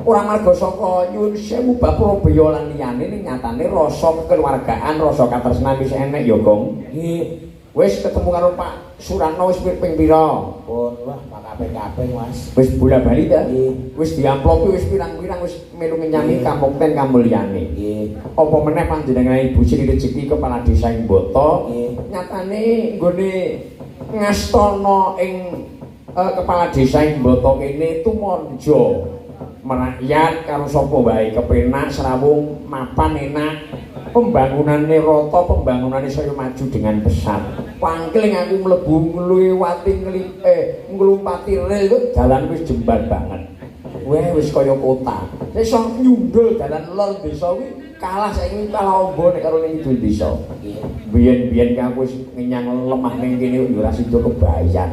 ora marga saka nyuwun sewu bapura beya lan liyane ning nyatane rasa kekeluargaan, rasa katresnan wis enek ya, Gong. Nggih. Wis ketemu karo Pak Suratno wis ping pira? Pun wah kaping-kaping Mas. Wis bola-bali ta? Nggih. Wis diamplopi wis pirang-pirang wis melu ngenyami Nggih. kamukten kamulyane. Nggih. Apa meneh panjenengane Ibu Sri Rejeki Kepala Desa ing Boto Nggih. nyatane nggone ngastana ing kepala desa ing Boto kene tumanja merakyat karo sapa wae kepenak srawung mapan enak pembangunane rata pembangunane saya maju dengan pesat. Pangkling aku mlebu ngliwati nglumpati rel dalan wis jembar banget. Weh wis kaya kota. Iso nyundul dalan lor desa kuwi kalah saiki kalah ombo nek karo ning kidul desa. Nggih. Biyen-biyen ki aku wis ngenyang lemah ning kene yo ora sida kebayar.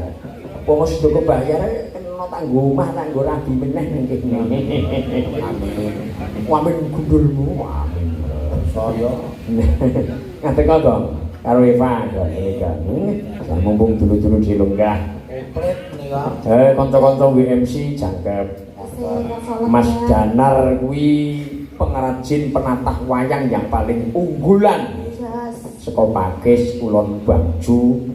Wong sida kebayar kena tanggo omah tanggo rabi meneh ning kene. Amin. Amin gundulmu. Amin. Saya Ngadeg kok karo Eva kok iki kan. Lah mumpung dulu-dulu dilunggah. komplit nika. Kanca-kanca WMC jangkep. Mas Danar kuwi pengrajin penatah wayang yang paling unggulan saka Pakis Kulon Bangju.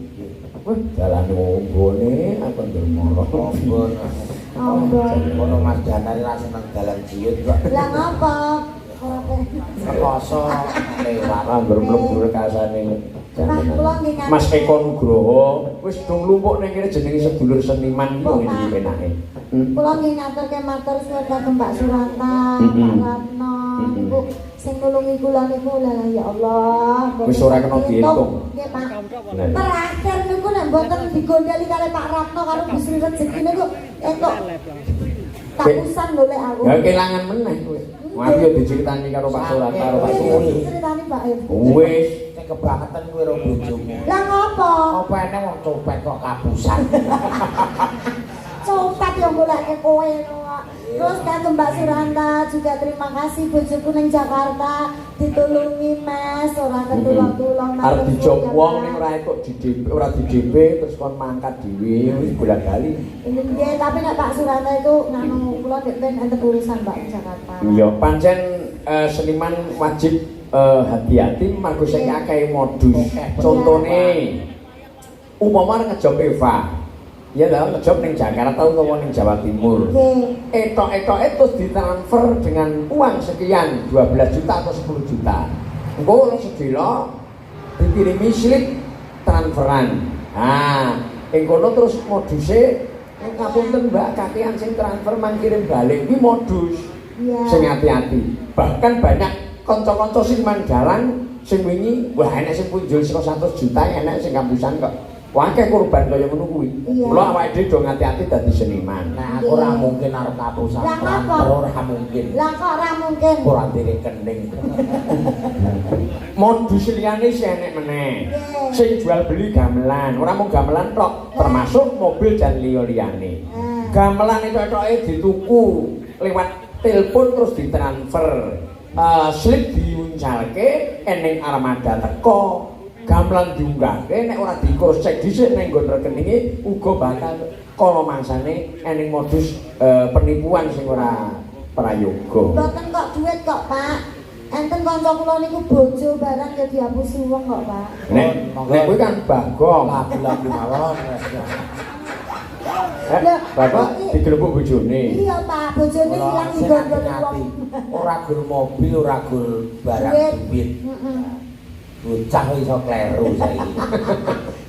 Wah, dalane nggone aku ndemoro. Ampun. Ampun. Kono Mas Danar ra seneng dalan ciut kok. Lah ngapa? Rekoso lewat. Angger mlebu rekasane. Pak, kula nggih ngaten. Mas Eko Nugroho wis dong lumpuk ning kene jenenge sedulur seniman kuwi ngene iki penake. Kula nggih ngaturke matur suwun kagem Pak Suranta, Pak Ratno niku sing nulungi kula niku lah ya Allah. Wis ora kena diitung. Nggih, Pak. Terakhir niku nek mboten digondeli kalih Pak Ratno karo Bu Sri Rezeki niku entuk kapusan golek aku. Ya kelangan meneh kowe. Aku yo diceritani karo Pak Suranta karo Pak Suranta. Ceritani Pak. Wis Nek kebangetan kowe karo bojomu. Lah ngopo? Apa eneng wong copet kok kapusan. Copet yo goleke kowe kok. Terus kagem Mbak Suranta juga terima kasih bojoku ning Jakarta ditulungi Mas ora ketulung-tulung. Arep dijob wong ning ora entuk di DP, ora di DP terus kon mangkat dhewe wis bola-bali. Nggih, tapi nek Pak Suranta itu nganu kula ndek ben enten urusan Mbak Jakarta. Iya, pancen seniman wajib hati-hati margo saiki akeh modus. Contone umpama ngejob Eva. Ya lah ngejob ning Jakarta utawa ning Jawa Timur. Nggih. Etok-etoke terus ditransfer dengan uang sekian 12 juta atau 10 juta. Engko sedelo dikirimi slip transferan. Nah, ing kono terus moduse ngapunten Mbak kakean sing transfer mang kirim balik kuwi modus. Iya. Sing hati-hati. Bahkan banyak kanca-kanca sing mandalang Sing wingi wah enek sing punjul saka 100 juta, enek sing kapusan kok. Wakeh korban kaya ngono kuwi. Mula awake dhewe do ngati-ati dadi seniman. Nah, aku ora mungkin arep kapusan. Ora mungkin. Lah kok ora mungkin? Ora direkening. Modus liyane sih enek meneh. Sing jual beli gamelan, ora mung gamelan tok, termasuk mobil dan liya-liyane. Gamelan etok-etoke dituku lewat telepon terus ditransfer. Slip diuncalke eneng armada teko. Gamelan diunggahke nek ora di-cross check dhisik ning nggon rekeninge uga bakal kala mangsane eneng modus penipuan sing ora prayoga. Mboten kok duit kok, Pak. Enten kanca kula niku bojo barang ya dihapusi wong kok, Pak. Nek kuwi kan Bagong. Lagu-lagu mawon. Bapak digelebuk bojone. Iya, Pak, bojone ilang digondol wong. Ora gur mobil, ora gur barang duit. Heeh. Bocah iso kleru saiki.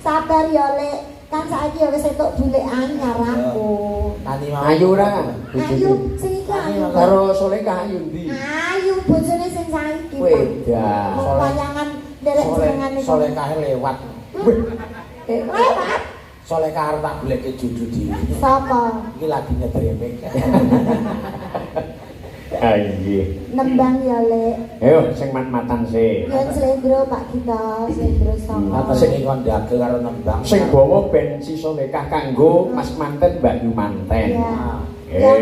Sabar ya, Lek. Kan saiki ya wis entuk bulik anyar aku. Ayu ora? Ayu sing iki ayu. Karo Solekah ayu ndi? Ayu bojone sing saiki. Wedah. Wayangan nderek jenengane Solekah lewat. Lewat. Solekah arep tak goleke judu dhewe. Sapa? Iki lagi nyedremek. Ah nggih. Nembang ya, Lek. Ayo sing mat-matan sih. Yen slendro Pak Gita, slendro songo. Sing kon ndagel karo nembang. Sing bawa ben si Solekah kanggo Mas Manten Mbak Yu Manten. Ya.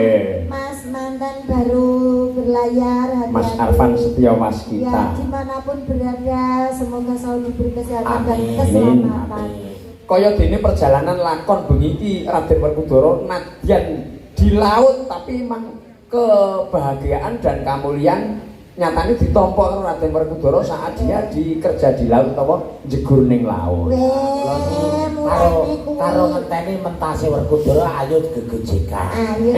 Mas Manten baru berlayar hati-hati. Mas Arfan Setio Waskita. Ya, dimanapun berada, semoga selalu diberi kesehatan dan keselamatan. Kaya dene perjalanan lakon bengi iki Raden Werkudara nadyan di laut tapi emang kebahagiaan dan kamulian nyatane ditampa karo Raden Werkudara saat dia dikerja di laut utawa jegur ning laut. Karo ngenteni mentase Werkudara ayo gegojekan. Ayo.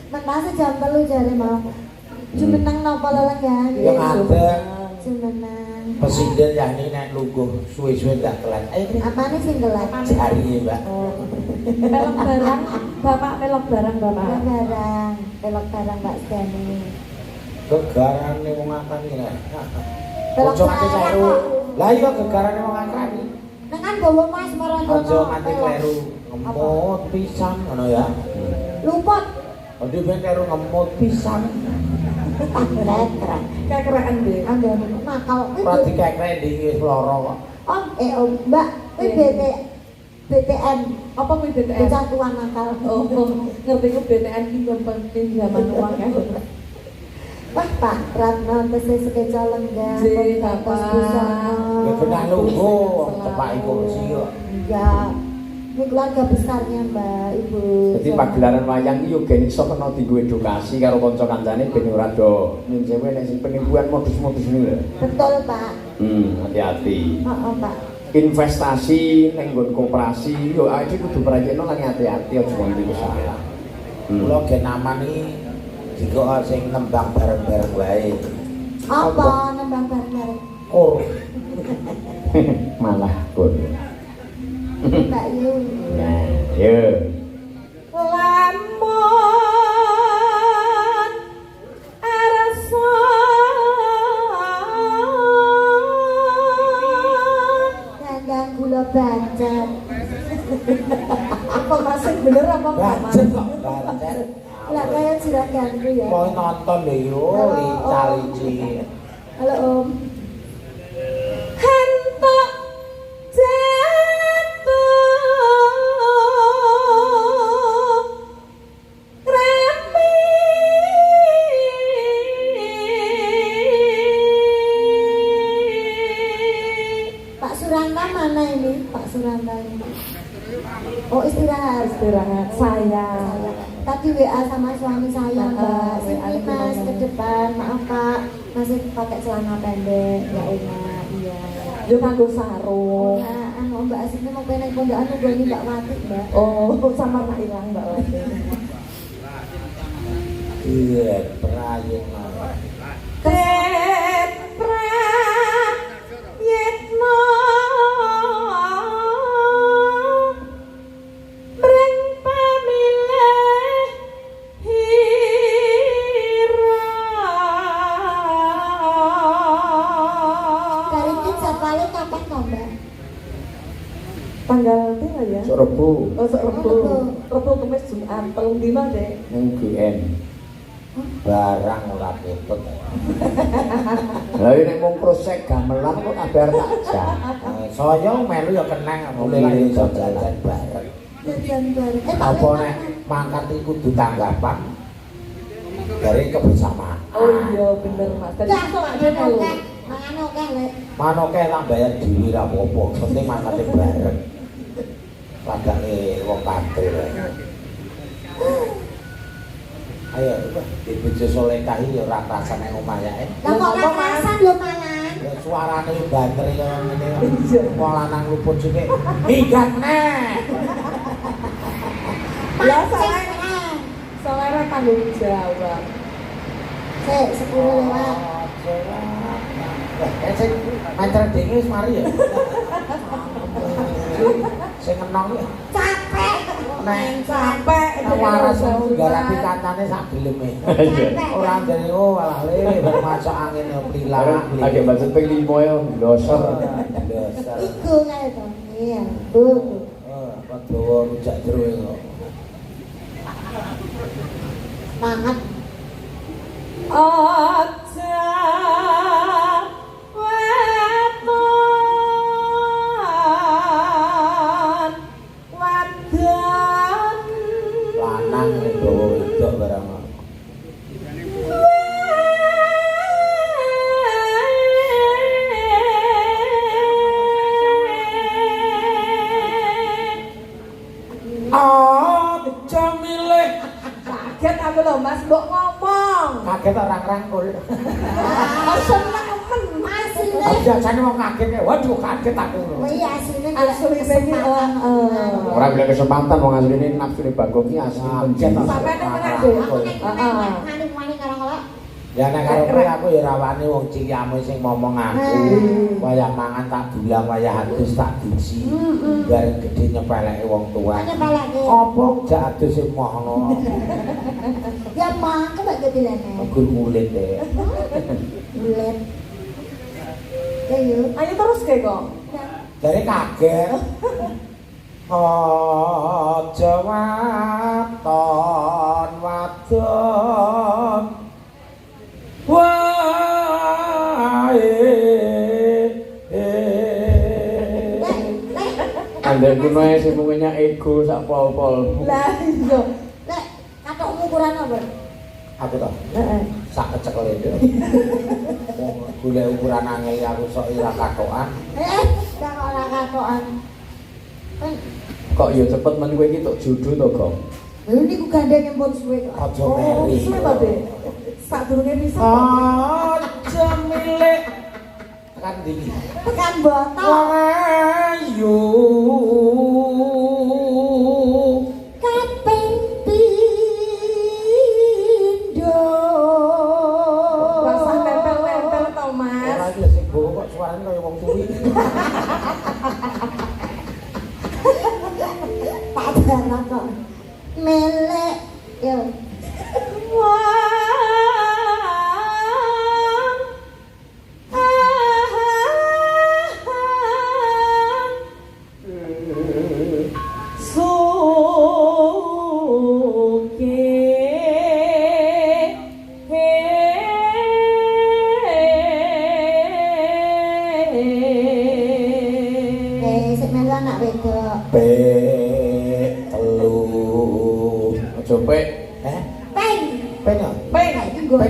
Mentase jam 3 jare mau. Jumeneng napa lelenggahan? Ya ngadeg. Jumeneng. Presiden ya ini nek lungguh suwe-suwe ndak telat. Ayo apane sing telat? Jari, Mbak. Oh. Pelok barang, Bapak pelok barang Bapak. Pelok barang, pelok barang Mbak Stani. Gegarane wong akan iki lho. Ojo nganti kleru. Lah iya gegarane wong akan iki. Nek kan gawa Mas marang kono. Ojo nganti kleru. Ngemut pisan ngono ya. Luput. Ojo ben kleru ngemut pisan. Kekrek. Kekreken nggih. Anggone nakal. Ora dikekrek ndi wis lara kok. Om, om, Mbak, kuwi BT BTN. Apa kuwi BTN? Bocah tua nakal. Oh, ngerti ku BTN ki nggon pinjaman uang ya. Wah, Pak Ratno tesih sekeca lenggah. Nggih, Bapak. Ya genah lungguh tepaki kursi kok. Iya. Ini keluarga besarnya Mbak, Ibu. Jadi pagelaran wayang iki yo gen iso kena dienggo edukasi karo kanca-kancane ben ora do nyuwun nek sing penipuan modus-modus niku lho. Betul, Pak. Hati-hati. Heeh, Pak. Investasi ning nggon koperasi yo awake kudu prayekno lan hati-hati aja nganti salah. Kula gen aman iki jika sing nembang bareng-bareng wae. Apa nembang bareng-bareng? Kur. Malah kur. Mbak Yu. Nah, yo. Lamun arasa gandang gula bancet. Apa masih bener apa bancet kok bancet? Lah kaya juraganku ya. Mau nonton lho yo lica-lici. Halo Om. Hentok jatuh kremi Pak Suranta mana ini? Pak Suranta ini. Oh istirahat. Istirahat saya. Tadi WA sama suami saya Mbak. Sini Mas ke depan. Maaf Pak, masih pakai celana pendek. Ya enak, iya. Yo nganggo sarung. Nah, anu Mbak asine mau pengen pondokan nggone Mbak Wati, Mbak. Oh, sama tak ilang Mbak Wati. Iya, prayitno. Prayitno. Mring pamilih hira. Rebo. Oh, sok Rebo. Rebo Kemis Jumat, 3 dina, Dek. Ning GN. Barang ora ketut. Lah nek mung prosek gamelan kok kabar tak jak. Saya melu ya kenang mulai lah iso jajan bareng. Jajan bareng. Apa nek mangkat iki kudu tanggapan dari kebersamaan. Oh iya bener Mas. Dadi iso lak melu. Mangan akeh lek. Mangan akeh tak bayar dhewe ra apa-apa, penting mangkate bareng. Lagane wong kantor. Ayo, di bojo solehah iki ya ora krasan nang omah ya. Lah kok ora krasan lho malan. Ya suarane banter ya ngene. Wong lanang luput sithik. Minggat neh. Lah soalnya tanggung jawab. Sik, 10 lewat. Lah, sing mancer dhewe wis mari ya. Sing enong ya. Capek. Nek capek waras garapi kancane sak geleme. Ora jane oh walah le bar masak angin ya plilang. Lagi macet ping 5 ya ndosor. Ndosor. Iku kae to. Iya. Bu. Oh, dawa rujak jero kok. Semangat. Aja weton wadon lanang dawa wedok barang. Aja milih. Kaget aku lho Mas, mbok ngomong. Kaget ora ngrangkul. Oh seneng men Mas. Biasane wong kaget, waduh kaget aku. Iya asline asline iki ora boleh kesempatan wong asline nafsune Bagong ki asli kaget. Sampeyan nek menang lho. Heeh. Wani-wani karo kok. Ya nek karo kowe aku ya ora wani wong cilikmu sing ngomong aku. Wayah mangan tak dulang, wayah adus tak duji. Bareng gedhe nyepeleke wong tuwa. Nyepeleke. Apa jak adus sing mohono. Ya mah kok gak dilene. Gur kulit e. Kulit. Ayo. Ayo terus kae kok. Jare kaget. Aja waton wadon. Wae. Andek kuno sing punya ego sak pol-pol. Lah iya. Lek katokmu ukuran apa? Aku to. Heeh. Sak kecekel itu. Golek ukuran angel aku sok ora katokan. Sak ora katokan. Kok ya cepet men kowe iki tok judu to, Gong. Lha niku gandeng pun suwe kok. Aja meri. Suwe to, Dik. Sadurunge pisah. Aja milih. Tekan ndi? Tekan botok. Wong ayu. Kaping pindho. Rasah nempel-nempel to, Mas. Ora iki lho sing bowo kok suarane kaya wong turi. Pak Jana kok melek yo.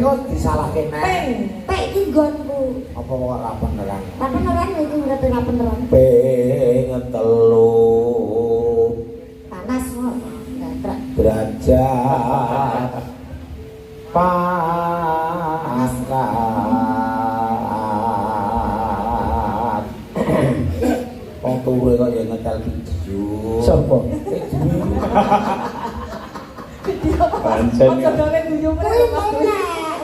Disalahke nek. Peng. Peng iki nggonku. Apa kok ora beneran? Ora beneran iki ngerti ora beneran. Peng 3. Panas kok. Gantrak. Derajat pangkat. Wong tuwa kok ya nyetel video. Sopo? Video. Pancen. Aja dole guyu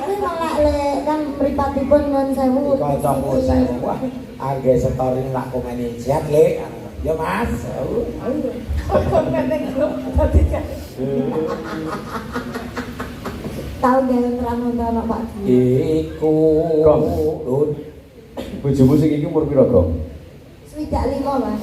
Kuwi melek lek kan mripatipun nuwun sewu. Kancaku sewu. Wah, angge story tak komeni sehat lek. Ya Mas. Komen ning grup dadi kan. Tau gawe nerangno Pak. Iku Gong. Bojomu sing iki umur pira, Gong? 65, Mas.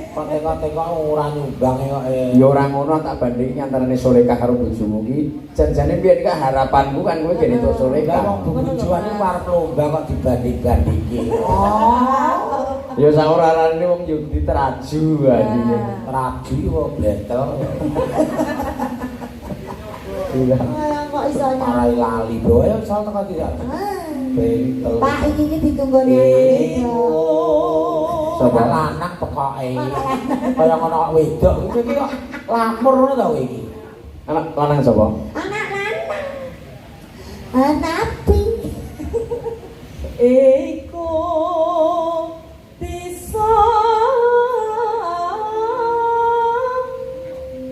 Kok teko-teko ora nyumbang kok. Ya ora ngono tak bandingi antarane Solekah karo bojomu ki. Janjane piye iki harapanku kan kowe ben entuk Solekah. Lah wong bojoane arep lomba kok dibanding-bandingke. Oh. Ya sak ora arane wong yo diteraju anjing. Teraju kok blentel. Iya. Kok iso Marai lali bae ayo sal teko tidak. Blentel. Pak iki iki ditunggone anak Sapa lanang pekoke. Kaya ngono kok wedok iki kok lamur ngono ta kowe iki. Anak lanang sapa? Anak lanang. Nabi. Iku bisa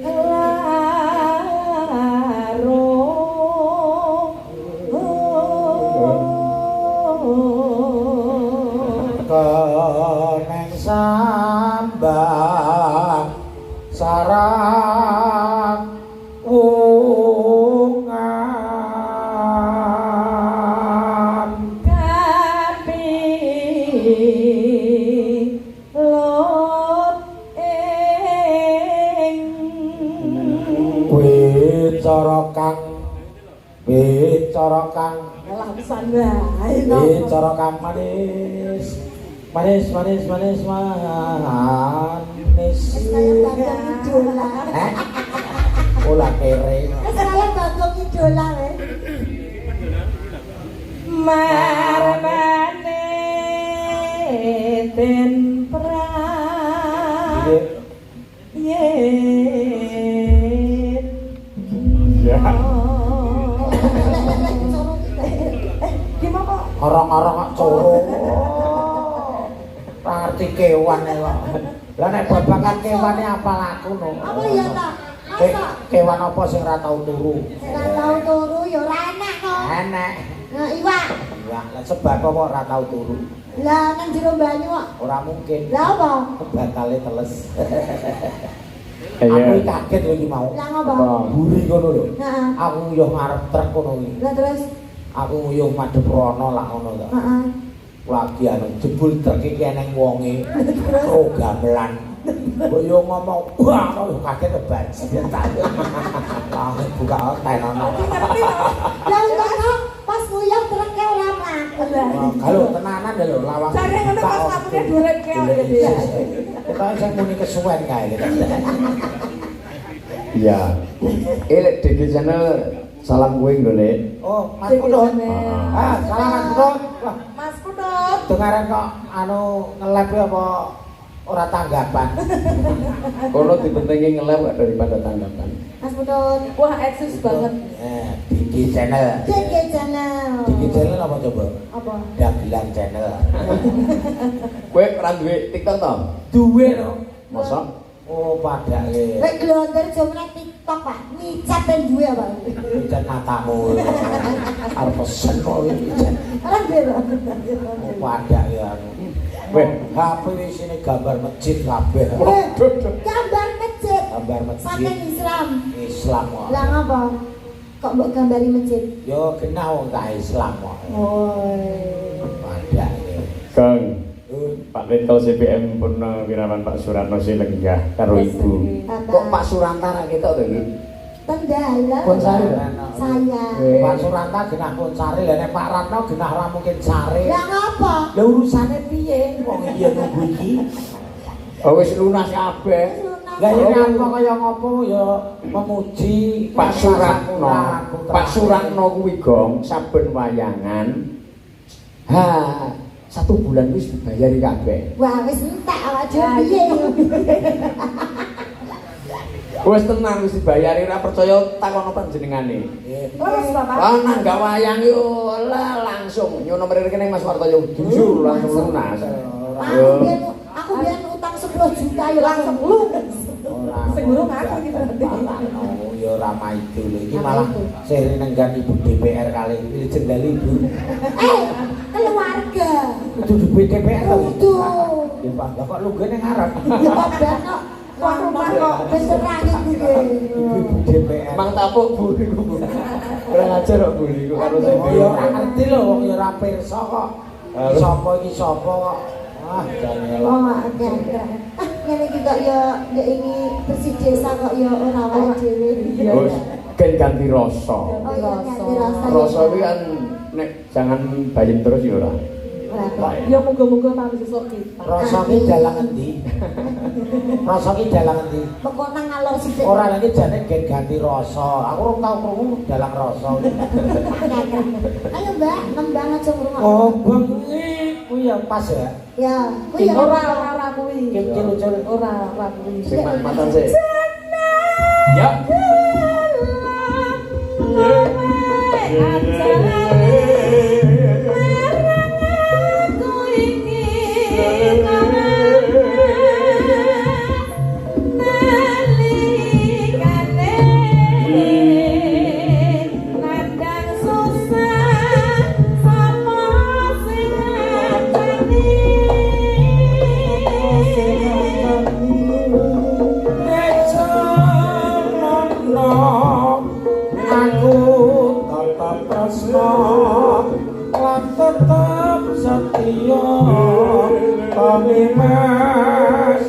laro. Keneng sambang sarang wungan Kapi lot ing wicara kang lamsan wae wicara kang manis manis manis manis manis. Wis kaya bagong idola. Eh? Olah kere. Wis kaya bagong idola we. Marmane den pra yen. Ya. Gimana kok? Orang-orang kok coro. Ora ngerti kewan kok. Lah nek babakan kewane apa laku no? Apa ya ta? Masa Kewan apa sing ora tau turu? Ora tau turu ya ora enak kok. Enek. Nah, iwak. Iwak. Lah sebab apa ora tau turu? Lah nang jero banyu kok. Ora mungkin. Lah apa? Batale teles. Aku kaget lho iki mau. Lah ngopo? Buri kono lho. Heeh. Aku nguyuh ngarep truk kono iki. Lah terus aku nguyuh madhep rono lah ngono to. Heeh. Lagi anu jebul truk iki eneng wonge. Terus gamelan. Kok yo ngomong, wah aku kaget kebajian tak. Lah buka tenono. Lah ngono pas nguyuh treke ora mlaku. Kalau tenanan lho lawang. Jare ngono pas lakune duren keok ya. Ketoke sing muni kesuwen kae. Iya. Lek DG Channel salam kowe lho, Lek. Oh, Mas Putut. Ah, salam Mas Putut. Wah, Mas Putut. Dengaren kok anu ngelep apa ora tanggapan. Kono dipentingi ngelep kok daripada tanggapan. Mas Putut. Wah, eksis banget. DG Channel. DG Channel. DG Channel apa coba? Apa? Dagelan Channel. Kowe ora duwe TikTok to? Duwe no. Mosok? Oh, padake. Lek glonder aja meneh TikTok, Pak. Micet ben duwe apa? Micet matamu. Arep pesen kok micet. Ora duwe lho. Oh, padake aku. Weh, HP isine gambar masjid kabeh. Gambar masjid. Gambar masjid. Saking Islam. Islam kok. Lah ngapa? Kok mbok gambari masjid? Yo genah wong tak Islam kok. Oh. Padake. Kang Pak Letkol CPM Purna Wirawan Pak Suratno sing lenggah karo Ibu. Kok Pak Suranta ra ketok to iki? Tendala. Pun sare. Saya. Pak Suranta genah pun sare, lah nek Pak Ratno genah ora mungkin sare. Lah ngapa? Lah urusane piye wong iya nunggu iki? Oh wis lunas kabeh. Lah yen apa kaya ngopo ya memuji Pak Suratno. Pak Suratno kuwi gong saben wayangan. Ha, 1 bulan wis dibayari kabeh. Wah, wis entek awak dhewe piye. Wis tenang wis dibayari ora percaya takono panjenengane. Terus Bapak. Lah nang gak wayang yo lah langsung nyono mrene Mas Wartoyo jujur langsung lunas. Aku biyen utang 10 juta yo langsung lunas. Sing urung aku iki berarti. Oh ya ora maido lho iki malah sing nenggan Ibu DPR kali iki jendali Ibu. Keluarga. Kudu DPR to. Kudu. Ya Pak, lah kok lunggene ngarep. Ya ben kok tuan rumah kok wis terangin kuwi. Ibu DPR. Mang tapuk Bu niku Bu. Kurang ajar kok Bu niku karo saya. Oh ya ora ngerti lho wong ya ora pirsa kok. Sapa iki sapa kok. Ah, jane Oh, oke. Ngene iki kok ya ndek ini bersih desa kok ya ora awake dhewe. Iya. Wis gen ganti rasa. Oh iya, ganti rasa. Rasa kuwi kan nek jangan bayem terus ya ora. Ora. Ya muga-muga malam sesuk kita. Rasa ki dalang endi? Rasa ki dalang endi? Mengko nang ngalor sithik. Ora lagi jane gen ganti rasa. Aku ora tau krungu dalang rasa. Ayo Mbak, nembang aja ngrungokno. Oh, bengi kuwi ya pas ya. Ya, kuwi ya Ora ora ora kuwi. Kim lucu. Ora ora kuwi. Sing mat-matan sih. Ya. Aku tetep tresno lan tetep setia kami mas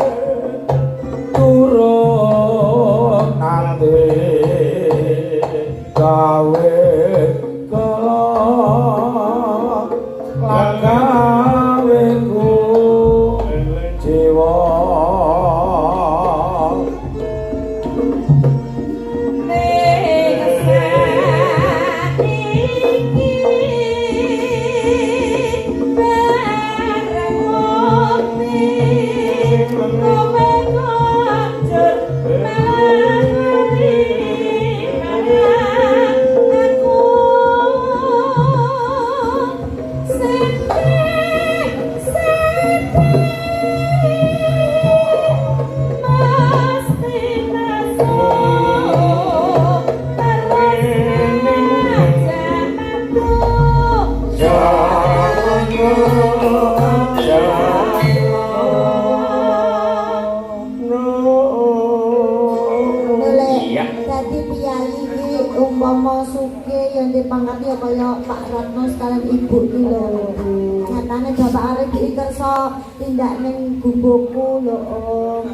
turun nate gawe kala lan gawe ku jiwa. Boleh. Iya. Dadi piyayi iki umpama sugih yang dipangkat ya kaya Pak Ratno sekalian ibu ki lho. Nyatane Bapak Arif iki kersa tindak ning gubukku lho Om.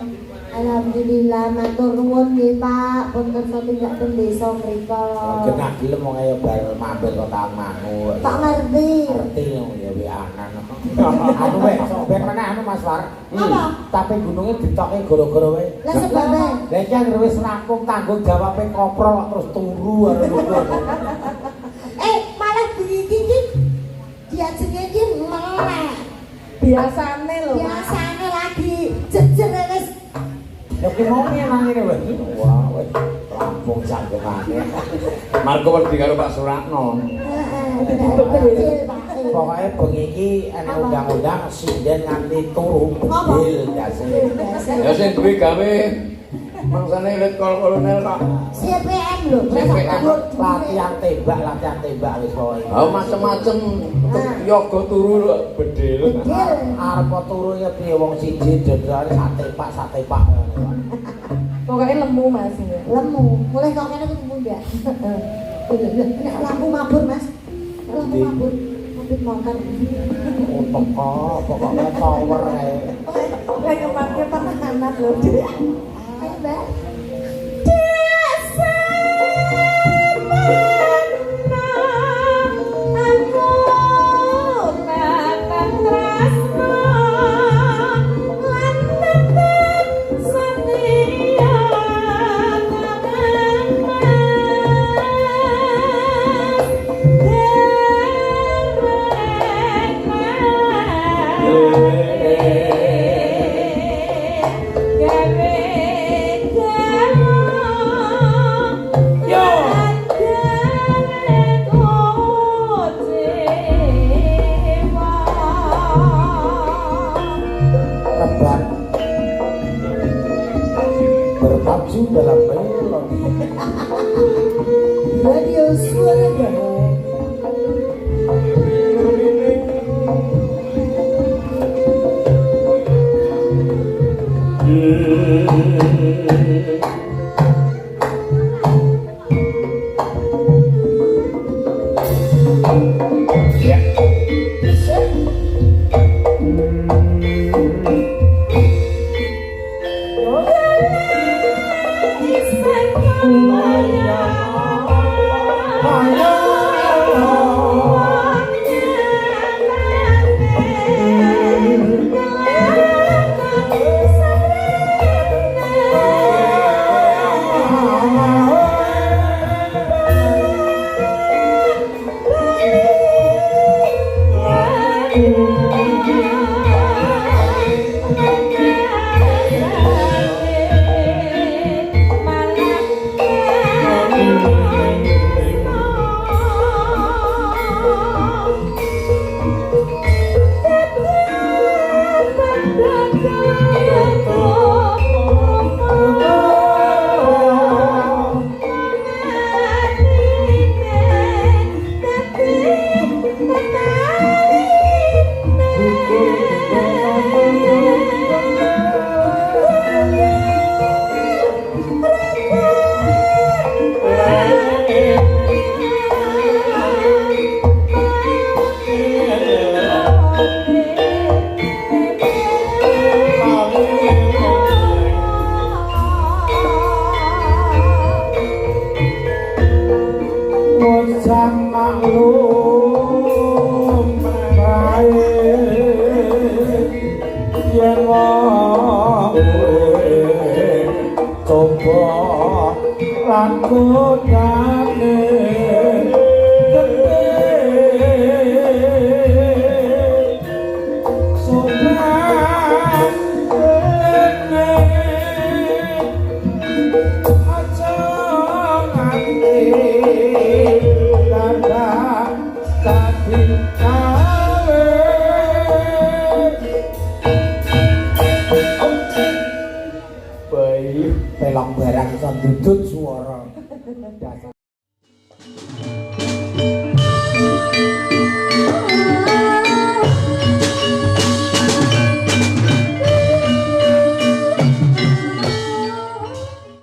Alhamdulillah matur nuwun nggih Pak, pun kersa tindak teng desa mriko. Genah gelem wong ayo bar mampir kok Tawangmangu. Pak ngerti. Ngerti ya WA-an. Anu weh, sok ben meneh anu Mas War. Apa? Tapi gunungnya ditoke gara-gara wae. Lah sebabe Lah iki anggere wis rampung tanggung jawabe koprol kok terus turu karo lungguh. Malah bengi iki iki diajenge iki melek. Biasane lho. Biasane lagi jejer wis. Ya ki mau nang ngene wae. Wah, wis rampung sanggengane. Margo wedi karo Pak Suratno. Heeh. Pokoke bengi iki ana undang-undang sinden nganti turu bedil ndase. Ya sing duwe gawe mangsane Letkol Kolonel kok. CPM lho, CPM. Latihan tembak wis pokoke. Oh macem-macem yoga turu kok bedil. Bedil. Arep turu ya piye wong siji dendane sak tepak ngono. Pokoke lemu Mas ya. Lemu. Mulai kok kene kudu mundak. Nek lampu mabur Mas. Lampu mabur. Mobil motor. Oh teko pokoke tower ae. Lek kemake pertahanan lho, Dik. Ayo Mbak. Rebat berpacu dalam melodi. Radio Suara Gaharu. Ya. Bocah maklum bae yen wong coba lan godane Pelong barang iso ndudut swara. Dasar.